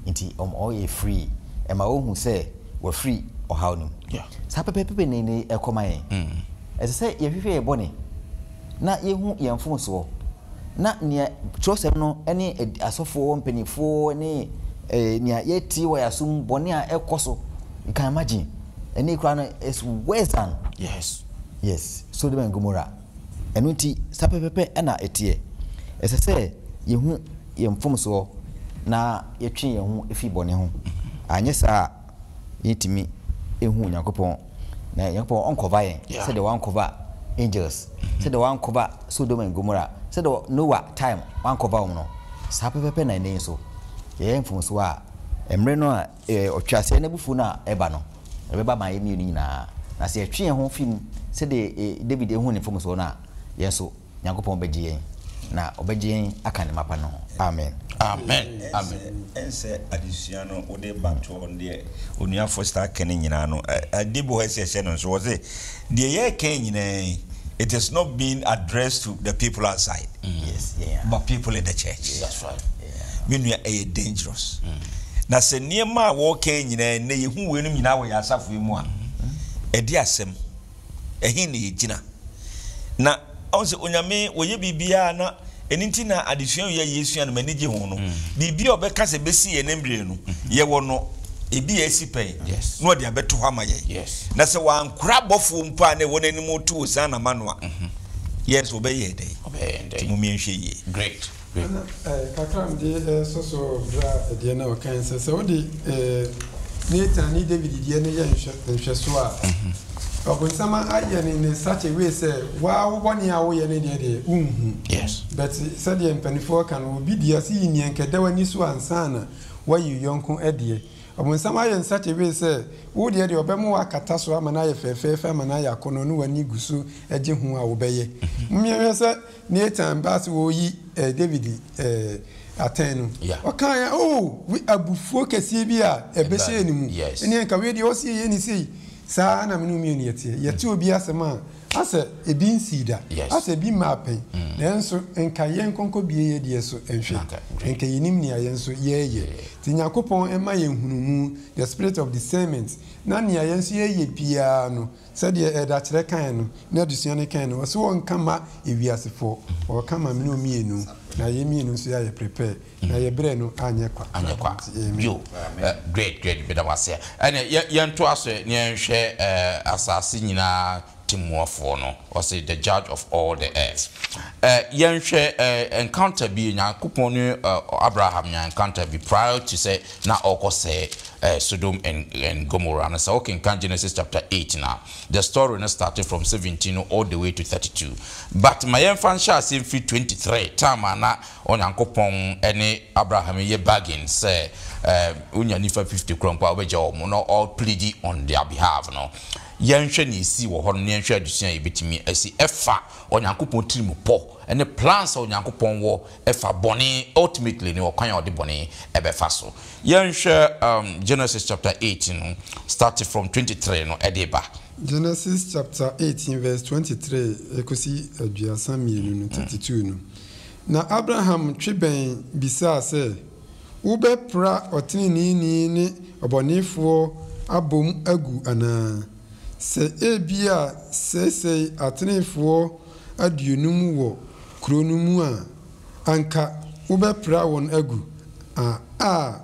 Speaker 4: nti ɔyɛ free. Ɛma wohu sɛ wafiri ɔhaw no mu. Saa pɛpɛɛpɛ na ɛnnɛ yi ɛkɔ ma yɛn. Ɛsɛ sɛ yɛhwehwɛ yɛn bɔne na yɛhu yɛn mfomsoɔ, na nea twerɛsɛm no ne asɔfoɔ mpanimfoɔ ne nea yɛtie wɔ yɛn asom bɔne a ɛkɔ so, you can imagine. Ɛnnɛ yi koraa no, it's worse than
Speaker 1: yes.
Speaker 4: Yes, Sodom and Gomorrah. Ɛno nti, saa pɛpɛɛpɛ na ɛteɛ. Ɛsɛ sɛ yɛhu yɛn mfomsoɔ na yɛtwe yɛn ho fi bɔne ho. Anyɛ saa a, yɛntumi nhu Onyankopɔn. Na Onyankopɔn ɔnkɔva yɛn sɛdeɛ wankɔva angels, sɛdeɛ wankɔva Sodom and Gomorrah, sɛdeɛ Noah time wankɔva wɔn no. Saa pɛpɛɛpɛ na ɛnnɛ yi nso, yɛyɛ mfomsoɔ a, mmerɛ no a ɔtweaseɛ no abufuo no a ɛba no, ɛbɛba ma yɛn mmienu nyinaa. Na sɛ yɛtwe yɛn ho fi mu sɛdeɛ David huu ne mfomsoɔ no a, yɛn nso, Nyankopɔn bɛgye yɛn, na ɔbɛgye yɛn aka ne mapa no ho. Amen.
Speaker 1: Amen. Amen.
Speaker 2: Ɛnsɛ adesua no wode ba toɔ no deɛ Onua Foster aka no nyinaa no, adeɛ bi wɔ hɔ a ɛsɛ yɛhyɛ no nso. Ɔse deɛ yɛreka nyinaa yi, it is not being addressed to the people outside,
Speaker 4: Yes, yeah.
Speaker 2: but people in the church.
Speaker 1: That's right.
Speaker 2: Me nua, ɛyɛ dangerous. Na sɛ nneɛma a wɔreka nyinaa nnɛ yɛhu weinom nyinaa wɔ yɛn asafo yi mu a, ɛde asɛm. Ɛhe na yɛgyina? Na ɔn sɛ Onyame wɔyɛ biribiara na ɛno nti na adesua wei a yɛsua no m'ani gye ho no. Biribi a ɔbɛka sɛ bɛsi yɛn mmerɛ no, yɛwɔ no ebi a asi pɛn na ɔde abɛto hɔ ama yɛn. Na sɛ wankora abɔfoɔ mpo a na ɛwɔ n'anim to Hosanna ma no a, yɛn nso ɔbɛyɛ yɛn dɛn? Nti mom yɛnhwɛ yie.
Speaker 1: Great.
Speaker 3: Ɛna eh, kakra a mede resɔ so wɔ berɛ a ɛdeɛ no a ɔkae sɛ, sɛ wode eh, Nathan ne David deɛ no yɛ nhwɛ, nhwɛsoɔ a, ɔbonsam ayɛ no in such a way sɛ waa wo bɔne a woyɛ no deɛ deɛ wonhu.
Speaker 1: Yes.
Speaker 3: But sɛdeɛ mpanifoɔ ka no, obi deɛ ɔse yi neɛ nka ɛda w'ani so ansa na woayi wo yɔnko deɛ. Ɔbonsam ayɛ in such a way sɛ wo deɛ deɛ ɔbɛma woakata so ama no ayɛ fɛɛfɛɛfɛ ama no ayɛ akɔnnɔ ne w'ani gu so gye ho a wobɛyɛ. Mommyɛnhwɛ sɛ Nathan baa sɛ wɔreyi eh, David eh, atɛn no, ɔkaeɛ, oh, we abufuo kɛseɛ bi a ɛbɛhyɛɛ ne mu. Ɛneɛ nka wei deɛ ɔsi yɛ ne sei. Saa na me ne wo mmienu yɛteɛ. Yɛte obi asɛm a, asɛ ebi nsii da, asɛ ebi mmaa pɛn. Nanso nka yɛn nkɔnkɔbie yɛ deɛ so nhwɛ. Nka yɛnim nea yɛn nso yɛreyɛ. Nti Nyankopɔn mma yɛn nhunumu, the spirit of discernment, na nea yɛn nso yɛreyɛ biara no, Sɛdeɛ ɛdakyerɛ kaeɛ no, ne adesua no kaeɛ no, ɔse ɔnka ma ewiasefoɔ, ɔɔka ma mene omienu, na yɛn mmienu nso yɛayɛ prepare, na yɛ berɛ no anyɛ kwa.
Speaker 1: Anyɛ kwa.
Speaker 3: Nti amen.
Speaker 1: Yo, great, great, meda wo ase. Ɛneɛ yɛ, yɛntoa so na yɛnhwɛ eh, asase nyinaa temmuafoɔ no, ɔse the judge of all the earth. Eh, yɛnhwɛ eh, encounter bi, Nyankopɔn ne eh, Abraham nya encounter bi prior to sɛ na ɔrekɔsɛe eh, Sodom and, and Gomorrah no, sɛ wokenkan Genesis chapter 8 no a, the story no started from 17 no all the way to 32. But ma yɛmfa nhyɛ aseɛ mfiri 23, time a na Onyankopɔn ne Abraham yɛ bargain sɛ eh, wonya nifa 50 kora mpo a wobɛgya wɔn, na ɔpleadi on their behalf no. Yɛnhwɛ nea ɛsii wɔ hɔ no na yɛnhwɛ adesua a yɛbɛtumi asi ɛfa Onyankopɔn tirimupɔ ne plans a Onyankopɔn wɔ ɛfa bɔne ultimately ne ɔkwan a ɔde bɔne ɛbɛfa so. Yɛnhwɛ um, Genesis chapter 18 no, starting from 23 no ɛde ba.
Speaker 3: Genesis chapter 18 verse 23 ɛkɔsi 32 no, 32 no. Na Abraham twe bɛn bisaa sɛ, Wobɛpra ɔteneneeni ne ɔbɔnefoɔ abom agu anaa? Sɛ ebia seesei atenefoɔ 50 wɔ kuro no mu a, anka wobɛpra wɔn agu? A A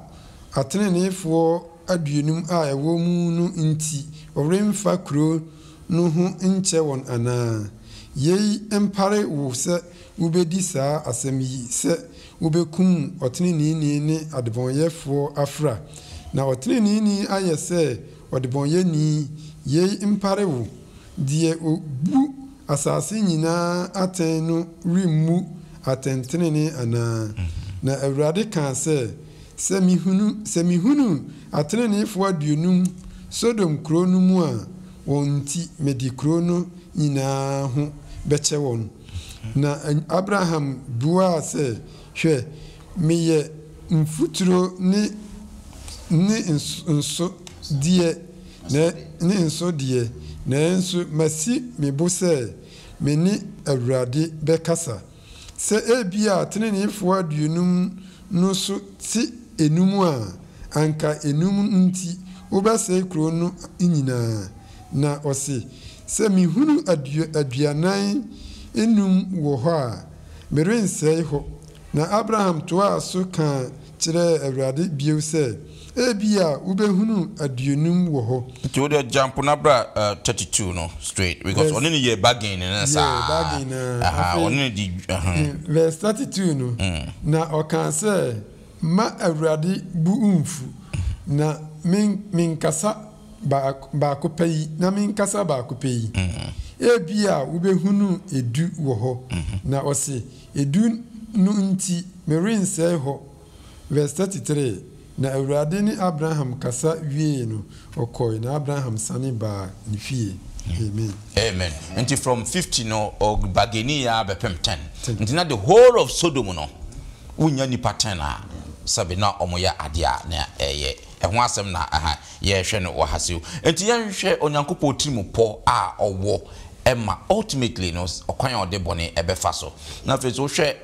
Speaker 3: ateneneefoɔ 50 a ɛwɔ mu no nti woremfa kuro no ho nkyɛ wɔn anaa? Yei mpare wo sɛ wobɛdi saa asɛm yi, sɛ wobɛkum ɔteneneeni ne adebɔneyɛfoɔ afra, na ɔteneneeni ayɛ sɛ ɔdebɔneyɛni, yei mpare wo. Deɛ ɔbu asase nyinaa atɛn no remmu atɛntenenee anaa? Na Awurade kaa sɛ, Sɛ mehunu, sɛ mehunu ateneneefoɔ 50 Sodom kuro no mu a, wɔn nti mede kuro no nyinaa ho bɛkyɛ wɔn. Na Abraham buaa sɛ, Hwɛ, meyɛ mfuturo ne ne nso deɛ, na ne nso deɛ, nanso masi me bo sɛ me ne Awurade bɛkasa. Sɛ ebia ateneneefoɔ 50 no so te enum a, anka enum nti wobɛsɛe kuro no nyinaa? Na ɔse, Sɛ mehunu aduanan nnum wɔ hɔ a, merensɛe hɔ. Na Abraham toaa so kaa kyerɛɛ Awurade bio sɛ, Ebia wobɛhunu aduonum wɔ hɔ.
Speaker 1: Nti wo deɛ jump na bra 32 no straight because
Speaker 3: Verse
Speaker 1: ɔne no yɛɛ bargain no
Speaker 3: yɛɛ
Speaker 1: saa
Speaker 3: bargain no ara.
Speaker 1: aha
Speaker 3: Afei
Speaker 1: ɔne no di ɛhɛn.
Speaker 3: verse 32 no, na ɔkaa sɛ, Mma Awurade bo mmfu, na me menkasa baako pɛ yi, na menkasa baako pɛ yi. Ebia wobɛhunu edu wɔ hɔ. Na ɔse, Edu no nti merensɛe hɔ. Verse 33, Na Awurade ne Abraham kasa wiee no, ɔkɔe, na Abraham sane baa ne fie. Amen.
Speaker 1: Amen. Nti from 50 no ɔ bargainii ara bɛpem 10. Nti na the whole of Sodom no, wonnya nnipa 10 a, sɛbe na wɔyɛ adeɛ a na ɛyɛ. Ɛho asɛm na aha yɛrehwɛ no wɔ ha sei. Nti yɛnhwɛ Onyankopɔn tirimupɔ a ɔwɔ ma ultimately no ɔkwan a ɔde bɔne bɛfa so. Na afei nso wohwɛ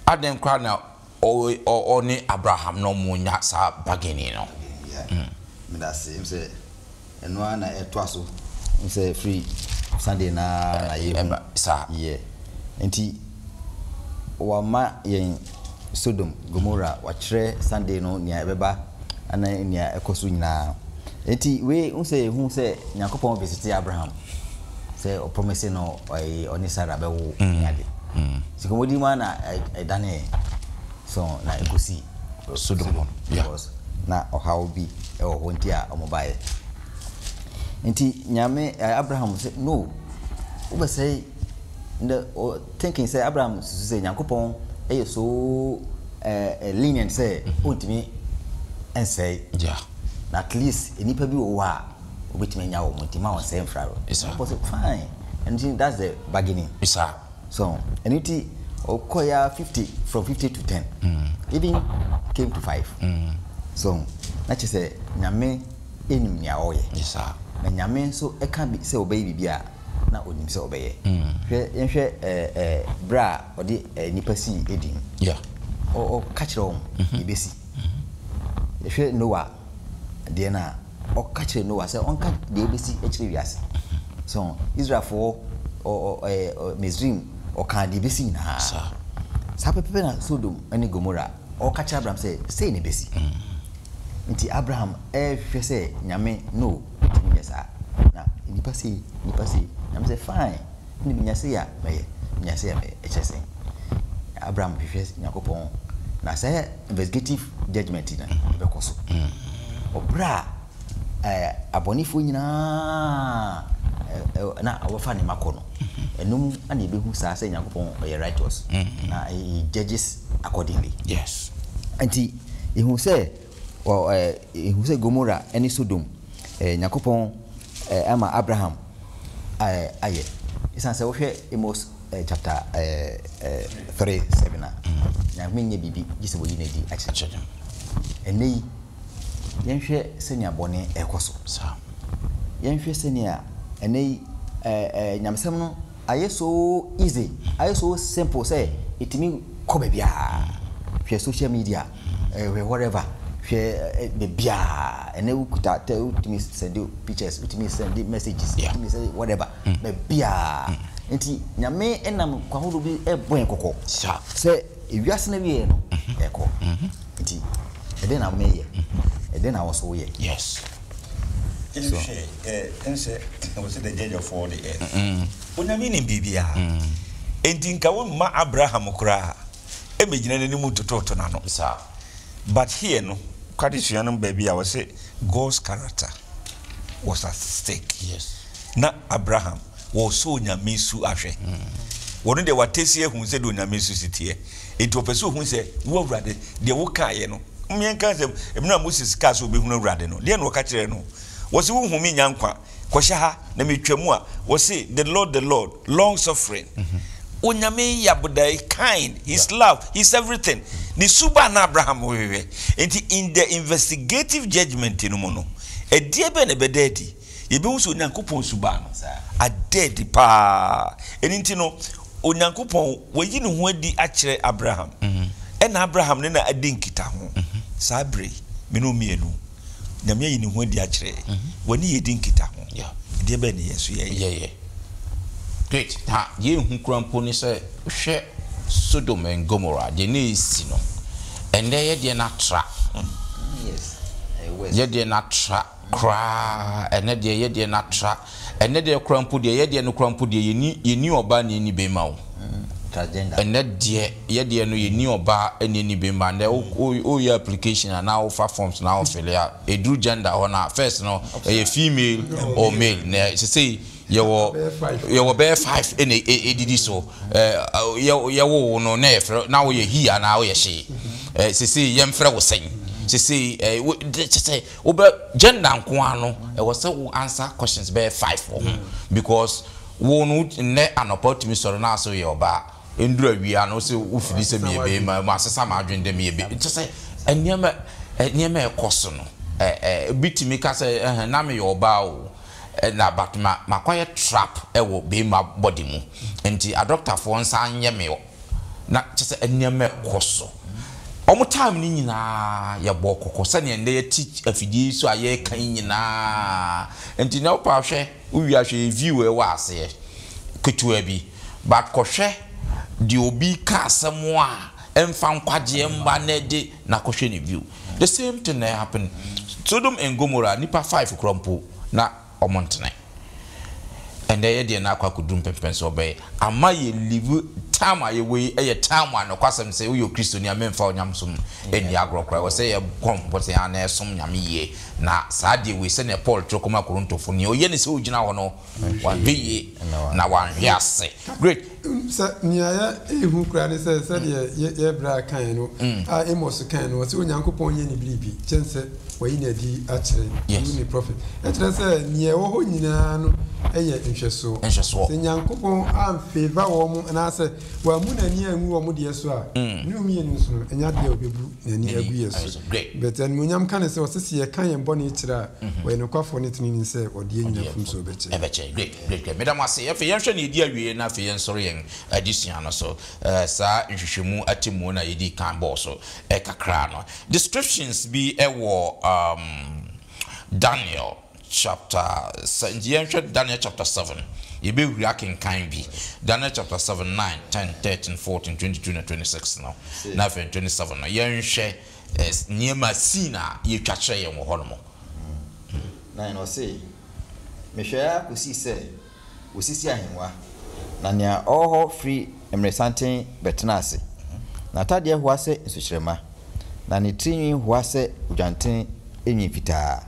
Speaker 1: adɛn koraa na ɔne Abraham na wɔn nya saa bargaining no.
Speaker 4: Yeah, medase. Em sɛ ɛno ara na ɛtoa so. Em sɛ firi Sunday no ara na yɛhu.
Speaker 1: Saa.
Speaker 4: Yeah. Nti wama yɛn Sodom, Gomora, wakyerɛ Sunday no nea ɛbɛba ne nea ɛkɔ so nyinaa. Enti wei wohu sɛ yɛhu sɛ Nyankopɔn visite Abraham sɛ ɔpromise no ɔyi ɔne Sarah bɛwo ne ade. Nti nkɔmmɔdi mu ara na ɛdanee so na ɛkɔsi
Speaker 1: Sodom hɔ. Yeah.
Speaker 4: Because na ɔhaw bi wɔ hɔ nti a wɔn baeɛ. Nti Nyame Abraham sɛ no wobɛsɛe ndɛ thinking sɛ Abraham susu sɛ Nyankopɔn yɛ so lenient sɛ ɔntumi nsɛe.
Speaker 1: Yeah.
Speaker 4: Na at least nnipa bi wɔ hɔ a obetumi anya wɔn nti ma ɔnsɛe mfra no.
Speaker 1: Exactly.
Speaker 4: Nyankopɔn sɛ fine. Ɛno nti that's the bargaining.
Speaker 1: Saa.
Speaker 4: So ɛno nti ɔkɔ ya 50 from 50 to 10. Even came to 5. So na kyerɛ sɛ Nyame nim nea ɔyɛ.
Speaker 1: Saa.
Speaker 4: Na Nyame nso ɛka bi sɛ ɔbɛyɛ biribi a na onim sɛ ɔbɛyɛ. Hwɛ yɛnhwɛ ɛɛ ɛɛ berɛ a ɔde nnipa sii Eden.
Speaker 1: Yeah.
Speaker 4: Ɔ ɔka kyerɛ wɔn deɛ ɛbɛsi. Yɛhwɛ Noa deɛ no a, ɔka kyerɛ Noa sɛ ɔnka deɛ ɛbɛsi akyerɛ wiase. So Israelfoɔ ɔ ɔ ɛɛ Misraim ɔkaa deɛ ɛbɛsi nyinaa. Saa pɛpɛpɛ na Sodom ne Gomora ɔka kyerɛ Abraham sɛ sei na ɛbɛsi. Nti Abraham ɛrehwehwɛ sɛ Nyame no ntumi nyɛ saa. Na nnipa sei, nnipa sei. Nyame sɛ fine, ɛnna menya sei a mɛyɛ, menya sei a mɛyɛ. Ɛkyerɛ sɛn? Abraham hwehwɛ Nyankopɔn na saa investigative judgement no ɛbɛkɔ so. Ɔbrɛ a ɛɛ abɔnefoɔ nyinaa na wɔfa ne ma kɔ no, ɛno mu na yɛbɛhu saa sɛ Nyankopɔn ɔyɛ righteous na he judges accordingly.
Speaker 1: Yes.
Speaker 4: Nti yɛhu sɛ wɔ ɛɛ yɛhu sɛ Gomora ne Sodom ɛɛ Nyankopɔn ɛɛ ama Abraham ɛɛ ayɛ. Ɛsiane sɛ wohwɛ Amos chapter 3 7 a, Nyame nyɛ biribi gye sɛ wɔyi no adi akyerɛ no. Ɛnnɛ yi, yɛnhwɛ sɛnea bɔne ɛrekɔ so. Yɛnhwɛ sɛnea ɛnnɛ yi nyamesɛm no ayɛ so easy, ayɛ so simple sɛ ɛtumi kɔ baabiara. Hwɛ social media, hwɛ whatever, hwɛ baabiara. Ɛnnɛ wokuta tɛ, wotumi send pictures, wotumi send messages, wotumi send whatever. Baabiara. Nti Nyame nam kwan horow bi bɔ yɛn kɔkɔ sɛ ewiase no awieɛ no ɛkɔ. Nti ɛdɛn na meyɛ? Ɛdɛn na wo nso woyɛ?
Speaker 1: Yes.
Speaker 2: So hwɛ ɛ nsɛ wɔsɛ the judge of all the earth. Onyame nim biribiara. Enti nka womma Abraham koraa ɛmɛgyina n'anim ntototo n'ano. But here no, kɔ adesua no baabi a wɔsɛ God's character was at stake.
Speaker 1: Yes.
Speaker 2: Na Abraham wɔresɔ Onyame su ahwɛ. Ɔno deɛ watɛsi ahu sɛdeɛ Onyame su si teɛ. Enti ɔpɛ sɛ ɔhu sɛ, wo Awurade, deɛ wokaeɛ no, yɛnka sɛ, mmerɛ a Moses kaa sɛ ɔbɛhunu Awurade no, deɛ na ɔka kyerɛɛ no? Wɔse, wohu me nya nkwa, kɔhyɛ ha, na metwa mu a, wɔse, the Lord, the Lord, long suffering. Onyame yɛ abodae, kind, his love, his everything. Ne suban na Abraham hwehwɛ. Enti in the investigative judgment no mu no, ɛdeɛ bɛn na ɛbɛda adi? Yɛbɛhu sɛ Onyankopɔn suban no ada adi paa. Ɛno nti no, Onyankopɔn wayi ne ho adi akyerɛ Abraham, ɛna Abraham ne no adi nkitaho. Saa berɛ yi, me ne wo mmienu, Nyame ayi ne ho adi akyerɛ yɛn. Wɔne yɛn di nkitaho. Ɛdeɛ bɛn ne yɛn nso yɛyɛ?
Speaker 1: Yɛyɛ. Great. Na deɛ ɛhu koraa mpo ne sɛ, wohwɛ Sodom and Gomorrah, deɛ na ɛresi no, ɛnnɛ yɛ deɛ no atra. Yɛ deɛ no atra koraa. Ɛnnɛ deɛ yɛ deɛ no atra. Ɛnnɛ deɛ koraa mpo deɛ, yɛ deɛ no koraa mpo deɛ, yɛnni, yɛnni ɔbaa na yɛnni barima o. Ɛnnɛ deɛ, yɛ deɛ no yɛnni ɔbaa na yɛnni barima. Ɛnnɛ wo, wo, woyɛ application anaa wofa forms na wo fill a, ɛduru gender hɔ no a, first no, ɛyɛ female or male. Na sesei yɛwɔ, yɛwɔ bɛyɛ five ɛna ɛdidi so. Ɛ, yɛ, yɛwoo wo no na yɛfrɛ, na woyɛ he anaa woyɛ she. Ɛ, sesei yɛmfrɛ wo sɛn? Sesei, ɛ, wo, kyerɛ sɛ, Wobɛ gender nko ara no ɛwɔ sɛ wo answer questions bɛyɛ five wɔ ho because wo no nnɛ anɔpa wotumi sɔre na ase woyɛ ɔbaa nduru awia no wose wo fili sɛ meyɛ bɛɛma masesa m'adwene dɛ meyɛ bɛ kyɛ sɛ nneɛma nneɛma ɛkɔ so no ɛ ɛ obi tumi ka sɛ ɛhɛn na meyɛ ɔbaa o na but ma makɔyɛ trap ɛwɔ bɛɛma body mu nti adɔktafoɔ nsa nyɛ me na kyɛ sɛ nneɛma ɛkɔ so. Wɔn time no nyinaa yɛbɔɔ kɔkɔ sɛdeɛ nnɛ yɛte afidie yi so a yɛreka yi nyinaa. Nti na wopɛ a hwɛ, wowie a hwɛ yɛ view a ɛwɔ aseɛ ketewa bi. But kɔhwɛ deɛ obi ka asɛm a ɛmfa nkwagyeɛ mma na ɛde na kɔhwɛ ne view. The same thing na happen. Sodom and Gomorrah nipa five koraa mpo na wɔn ntene. Ɛndɛ yɛ deɛ na akɔ akɔduru mpɛmpɛnsoɔ bɛyɛ ama yɛ live time a yɛwɔ yi yɛ time a nokwasɛm sɛ woyɛ okristoni a memfa onyamesom nni agorɔ koraa ɛwɔ sɛ yɛbɔ mmɔden ara na yɛsom Nyame yie na saa deɛ wei sɛdeɛ Paul twerɛ kɔma Korontofo nea ɔyɛ ne sɛ ɔgyina hɔ no wanhwɛ yie na wanhwe ase great.
Speaker 3: Sɛ nea yɛ ehu koraa ne sɛ sɛdeɛ yɛ yɛ bra kaeɛ no a Amos kaeɛ no ɔse Onyankopɔn nyɛ ne biribi kyɛn sɛ wayi no adi akyerɛ through ne prophet. Ɛkyerɛ sɛ nea ɛwɔ hɔ nyinaa no yɛ nhwɛsoɔ.
Speaker 1: Nhwɛsoɔ.
Speaker 3: Sɛ Nyankopɔn amfavour wɔn anaasɛ wammu n'ani angu wɔn deɛ so a, ne mmienu nso no, ɛnyɛ adeɛ a ɔbɛbu n'ani agu yɛn so. But animuonyam ka ne sɛ ɔse sɛ yɛka yɛn bɔne kyerɛ a, ɔyɛ nokwafoɔ ne teneneeni sɛ ɔde yɛn nyinaa mfomsoɔ bɛkyɛ.
Speaker 1: Ɛbɛkyɛ. Great, great, great. Meda mo ase. Afei yɛnhwɛ nea ɛdi awieɛ na afei yɛnsɔre yɛn adesua no so. Saa nhwehwɛmu atemmuo no a yɛdii kan bɔɔ so kakra no. Descriptions bi wɔ um, Daniel chapter sɛ nti yɛnhwɛ Daniel chapter 7. Yɛbɛhuri akenkan bi. Daniel chapter 7, 9, 10, 13, 14, 22 na 26 no. Na afei 27 no. Yɛnhwɛ eh, nneɛma scene a yɛtwa kyerɛ yɛn wɔ hɔ nom.
Speaker 4: 9 ɔse, Mehwɛe ara kosii sɛ Wɔsisi ahengua, na nea ɔwɔ hɔ firi mmeresanten bɛtena ase. N'atadeɛ hoa sɛ nsukyerɛmma, na ne tirinwi hoa sɛ odwanten nwi fitaa.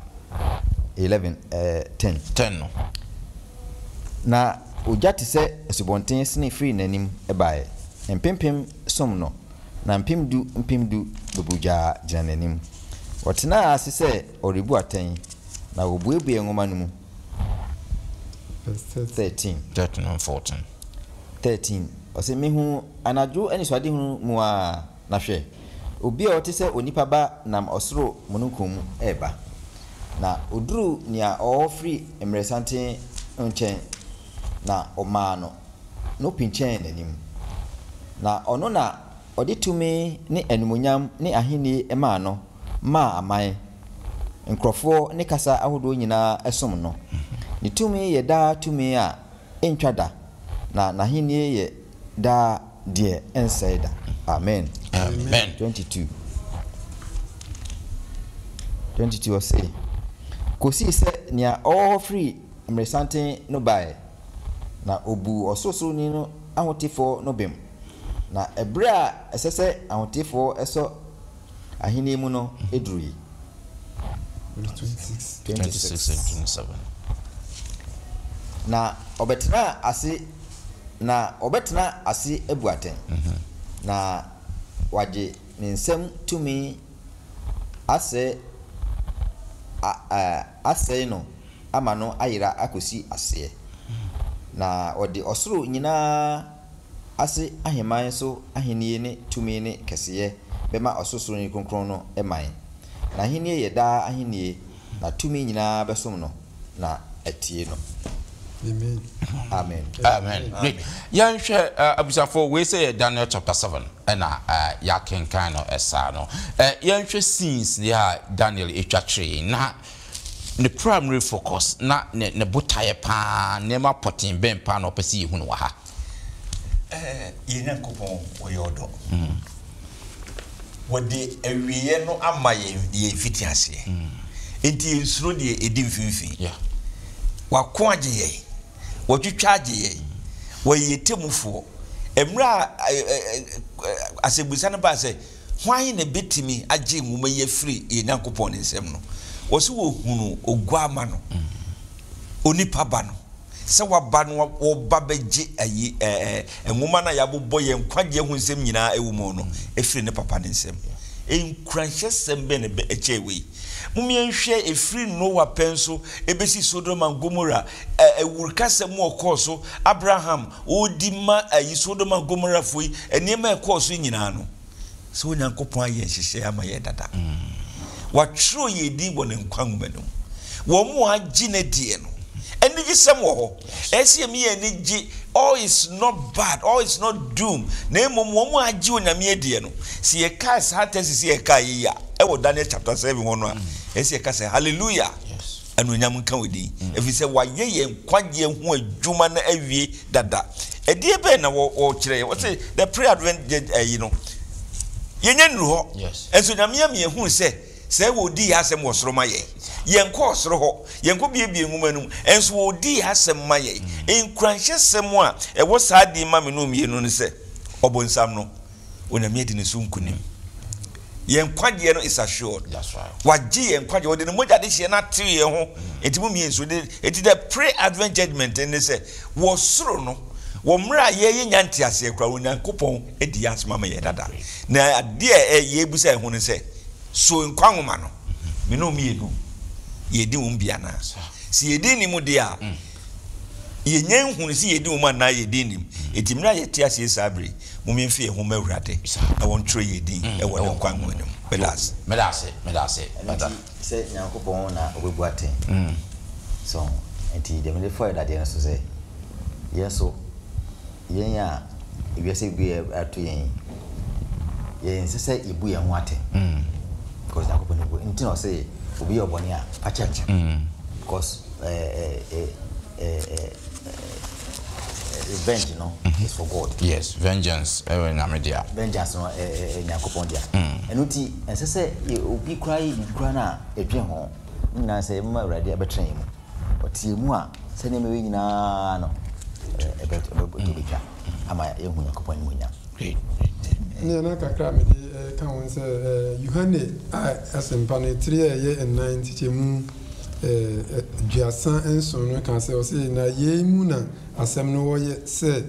Speaker 4: 11, eh, 10.
Speaker 1: 10 no.
Speaker 4: Na ogya te sɛ asubɔnten sene firii n'anim baeɛ. Mpempem som no, na mpemdu mpemdu bubugyaa gyina n'anim. Ɔtenaa ase sɛ ɔrebu atɛn, na wɔbuebuee nwoma no mu. 13.
Speaker 1: 13 and 14.
Speaker 4: 13, Ɔse, Mehuu anadwo anisoadehunu mu ara, na hwɛ, obi a ɔte sɛ onipa ba nam ɔsoro mununkum mu reba. Na oduruu nea ɔwɔ hɔ firi mmerɛsanten no nkyɛn, na ɔmaa no no pinkyɛn n'anim. Na ɔno na ɔde tumi ne animuonyam ne ahennie maa no maa aman, nkurɔfoɔ ne kasa ahodoɔ nyinaa som no. Ne tumi yɛ daa tumi a ɛntwa da, na n'ahennie yɛ daa deɛ ɛnsɛe da. Amen.
Speaker 1: Amen.
Speaker 4: 22. 22 ɔse, Kɔsii sɛ nea ɔwɔ hɔ firi mmeresanten no baeɛ, na ɔbuu Ɔsorosoroni no ahotefoɔ no bem, na ɛberɛ a ɛsɛ sɛ ahotefoɔ sɔ ahenni mu no durui.
Speaker 1: 26 and 27.
Speaker 4: Na ɔbɛtenaa ase, na ɔbɛtena ase abu atɛn, na wagye ne nsam tumi asɛe a, asɛe no ama no ayera akɔsi aseɛ. Na ɔde ɔsoro nyinaa ase ahemman so ahennie ne tumi ne kɛseyɛ bɛma Ɔsorosoroni Kronkron no man. N'ahennie yɛ daa ahennie, na tumi nyinaa bɛsom no na atie no.
Speaker 3: Amen.
Speaker 4: Amen.
Speaker 1: Amen. Great. Yɛnhwɛ eh, abusuafoɔ wei sɛ yɛ Daniel chapter 7 ɛna eh, yɛakenkan no ɛsaa no. Eh, yɛnhwɛ scenes yɛ a Daniel ɛtwa kyerɛ yɛn na ne primary focus na ne ne botaeɛ paa nneɛma pɔten bɛn paa na ɔpɛ sɛ yɛhu no wɔ ha.
Speaker 2: Eh, yɛn Nyankopɔn ɔyɛ ɔdɔ. Wɔde awieɛ no ama yɛn yɛn mfitiaseɛ. Enti yɛnsuro deɛ ɛdi mfimfini.
Speaker 1: Yeah.
Speaker 2: Wako agye yɛn. Watwitwa agye yɛn. Wɔyɛ yɛn temmufoɔ. Mmerɛ a ɛ, ɛ, ɛ, asɛmmisa no baa sɛ, Hwan na ɛbɛtumi agye nwoma yi afiri yɛn Nyankopɔn ne nsam no, wɔse wɔhunuu Oguamma no, Onipa Ba no. Sɛ waba no wɔba bɛgye ayi ɛɛ nwoma no a yɛabobɔ yɛn nkwagyeɛ ho nsɛm nyinaa ɛwɔ mu no ɛfiri ne papa ne nsam. Nkuranhyɛsɛm bɛn na ɛkyɛɛ wei? Mom yɛnhwɛ ɛfiri Noa pɛn so ɛbɛsi Sodom and Gomorrah awurukasɛm mu ɔkɔɔ so, Abraham ɔredi ma ayi Sodom and Gomorrahfoɔ yi, nneɛma a ɛkɔɔ so nyinaa no. Sɛ Onyankopɔn ayɛ nhyehyɛe ama yɛn dada. Watwerɛ yɛn din wɔ ne nkwa nwoma no mu. Wɔn a agye no adie no, anigyesɛm wɔ hɔ. Ɛyɛ sɛ yɛma yɛn ani gye, all is not bad, all is not doom, na mmom wɔn a agye Onyame adie no, sɛ yɛkae saa tesis yi a yɛkaeɛ yi a, ɛwɔ Daniel chapter 7 hɔ no a, ɛyɛ sɛ yɛka sɛ hallelujah. Anuonyam nka wo din, ɛfiri sɛ wayɛ yɛn nkwagyeɛ ho adwuma no awie dada. Ɛdeɛ bɛn na wɔkyerɛ yɛn? Wɔse the pre-advent ayi no, yɛnya nnuru hɔ. Nso Nyame ama yɛhunu sɛ sɛ wɔredi yɛn asɛm wɔ soro ma yɛn. Yɛnkɔɔ soro hɔ, yɛnkɔ biebie nwoma no mu, nso wɔredi yɛn asɛm ma yɛn. Nkuranhyɛsɛm a ɛwɔ saa din ma me no mmienu ne sɛ, ɔbonsam no, Onyame adi ne so nkunim. Yɛn nkwagyeɛ no is assured. Wagye yɛn nkwagyeɛ, ɔde ne mogya de hyeɛ no atew yɛn ho. Enti mo mmienu nso de, enti the pre-advent judgment ne sɛ, wɔ soro no, wɔ mmerɛ a yɛyɛ nya nteaseɛ koraa, Onyankopɔn adi yɛn asɛm ama yɛn dada. Na adeɛ a yɛbisa yɛn ho ne sɛ, so nkwa nwoma no, me ne wo mmienu, yɛdi wɔn bi anaa? Sɛ yɛdi nni mu deɛ a, yɛnya nhunu sɛ yɛdi wɔn anaa yɛdi nnim. Enti mmerɛ a yɛte aseɛ saa berɛ yi, Mom yɛmfa yɛn ho mma Awurade na wɔntwerɛ yɛn din wɔ ne nkwa nwoma no mu. Meda ase.
Speaker 1: Meda ase, meda ase.
Speaker 4: Ɛno nti sɛ Nyankopɔn na ɔbɛbu atɛn. So ho? Nti deɛ mede fɔɛ dadeɛ no so sɛ, yɛn nso, yɛn a ewiase bi ato yɛn yi, yɛn nsɛ sɛ yɛbu yɛn ho atɛn. Because Nyankopɔn na ɔbu. Nti na ɔse obi yɛ ɔbɔne a, fa kyɛ no. Because ɛɛ ɛɛ ɛɛ revenge no is for God.
Speaker 1: Yes, vengeance ɛyɛ Nyame dea.
Speaker 4: Vengeance no ɛyɛ Nyankopɔn dea. Ɛno nti ɛnsɛ sɛ obi koraa yɛ biribi koraa no a yɛdwen ho. Ne nyinaa sɛ yɛbɛma Awurade abɛtena yɛn mu. Ɔte yɛn mu a sɛ nneɛma wei nyinaa no ɛbɛtɔ bɛtwa ama yɛahu Nyankopɔn animuonyam.
Speaker 3: Nea na kakra a mede ka ho sɛ Yohane a asɛmpa no tiri a ɛyɛ nnan nkyekyɛmu 37 no ka sɛ, ɔse, Na yei mu na asɛm no wɔ yɛ sɛ,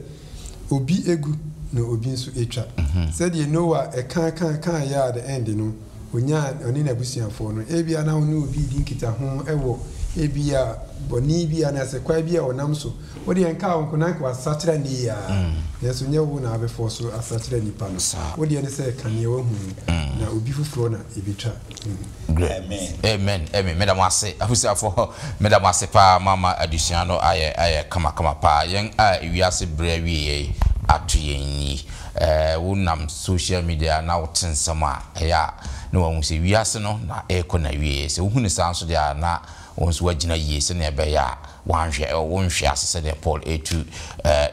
Speaker 3: obi gu na obi nso twa. Sɛdeɛ Noa ka ka kaeɛ at the end no, ɔnyaa ɔne n'abusuafoɔ no. Ebia na wo ne obi redi nkitaho wɔ ebia bɔne bi anaasɛ kwan bi a ɔnam so. Wo deɛ nkaa wo nko na anka wasakyera nnɛ yi ara. Nanso nyɛ wo na wabɛfɔɔ so asakyera nipa no. Wo deɛ ne sɛ ka deɛ wahu no, na obi foforɔ na ɛbɛtwa.
Speaker 1: Great. Amen. Amen. Meda mo ase abusuafo. Meda mo ase paa mama adesua no ayɛ ayɛ kama kama paa. Yɛn a ewiase bere awieɛ yi ato yɛn yi. Eh, wo nam social media na wote nsɛm a ɛyɛ a na wahu sɛ wiase no na ɛrekɔ n'awieɛ. Sɛ wohu no saa nso deɛ a na wo nso woagyina yie sɛnea ɛbɛyɛ a wanhwɛ wonhwe ase sɛdeɛ Paul retu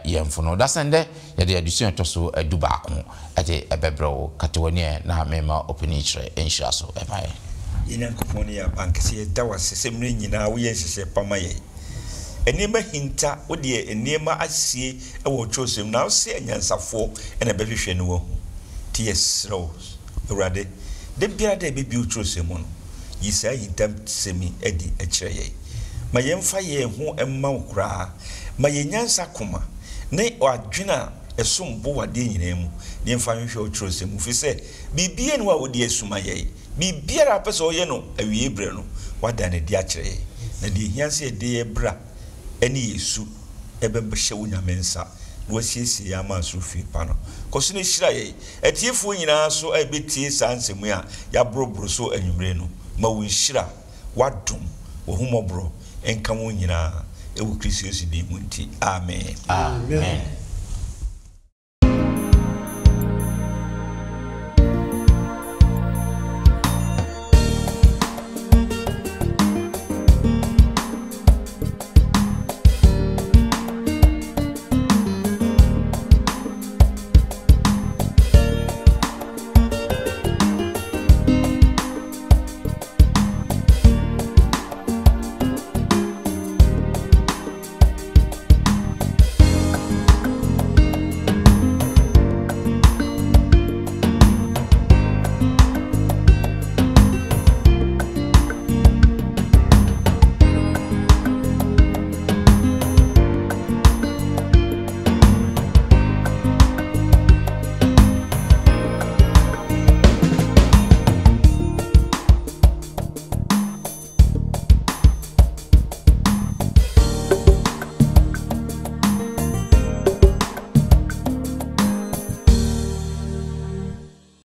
Speaker 1: yɛn fo no. Dasɛn dɛ yɛde adesua a ɛtɔ so 11 de bɛbrɛ wo. Kata w'ani ɛ na memma ɔpanin kyerɛ nhyira so mma yɛn.
Speaker 2: Yɛn Nyankopɔn ne yɛn Abankɛse, yɛda wo ase sɛ mmerɛ nyinaa woyɛ nhyehyɛɛ pa ma yɛn. Nneɛma hinta, wo deɛ nneɛma asie wɔ wo twerɛsɛm mu, na wose anyansafoɔ na ɛbɛhwehwɛ na wɔahu. Nti yɛsrɛ wo, Awurade, da biara da a yɛbɛbue wo twerɛsɛm mu no, yi saa ahintasɛm yi adi kyerɛ yɛn. Ma yɛmfa yɛn ho mma wo koraa. Ma yɛn nyansa koma ne adwene a ɛsom bo wɔ adeɛ nyinaa mu, na yɛmfa nhwehwɛ wo twerɛsɛm mu, ɛfiri sɛ biribiara nni hɔ a wode asuma yɛn. Biribiara a wopɛ sɛ woyɛ no awiei berɛ no, woada no adi akyerɛ yɛn. Na deɛ ɛhia sɛ yɛde yɛn bra ne yɛn su bɛhyɛ wo Nyame nsa, na woasiesie yɛn ama soro fie pa no. Kɔ so na hyira yɛn. Atiefoɔ nyinaa nso a ɛbɛtie saa nsɛm yi a yɛaborɔboro so anwummere no, ma wo nhyira, w'adom, w'ahummɔborɔ nka wɔn nyinaa. Wɔ Kristo Yesu din mu nti, amen.
Speaker 1: Amen.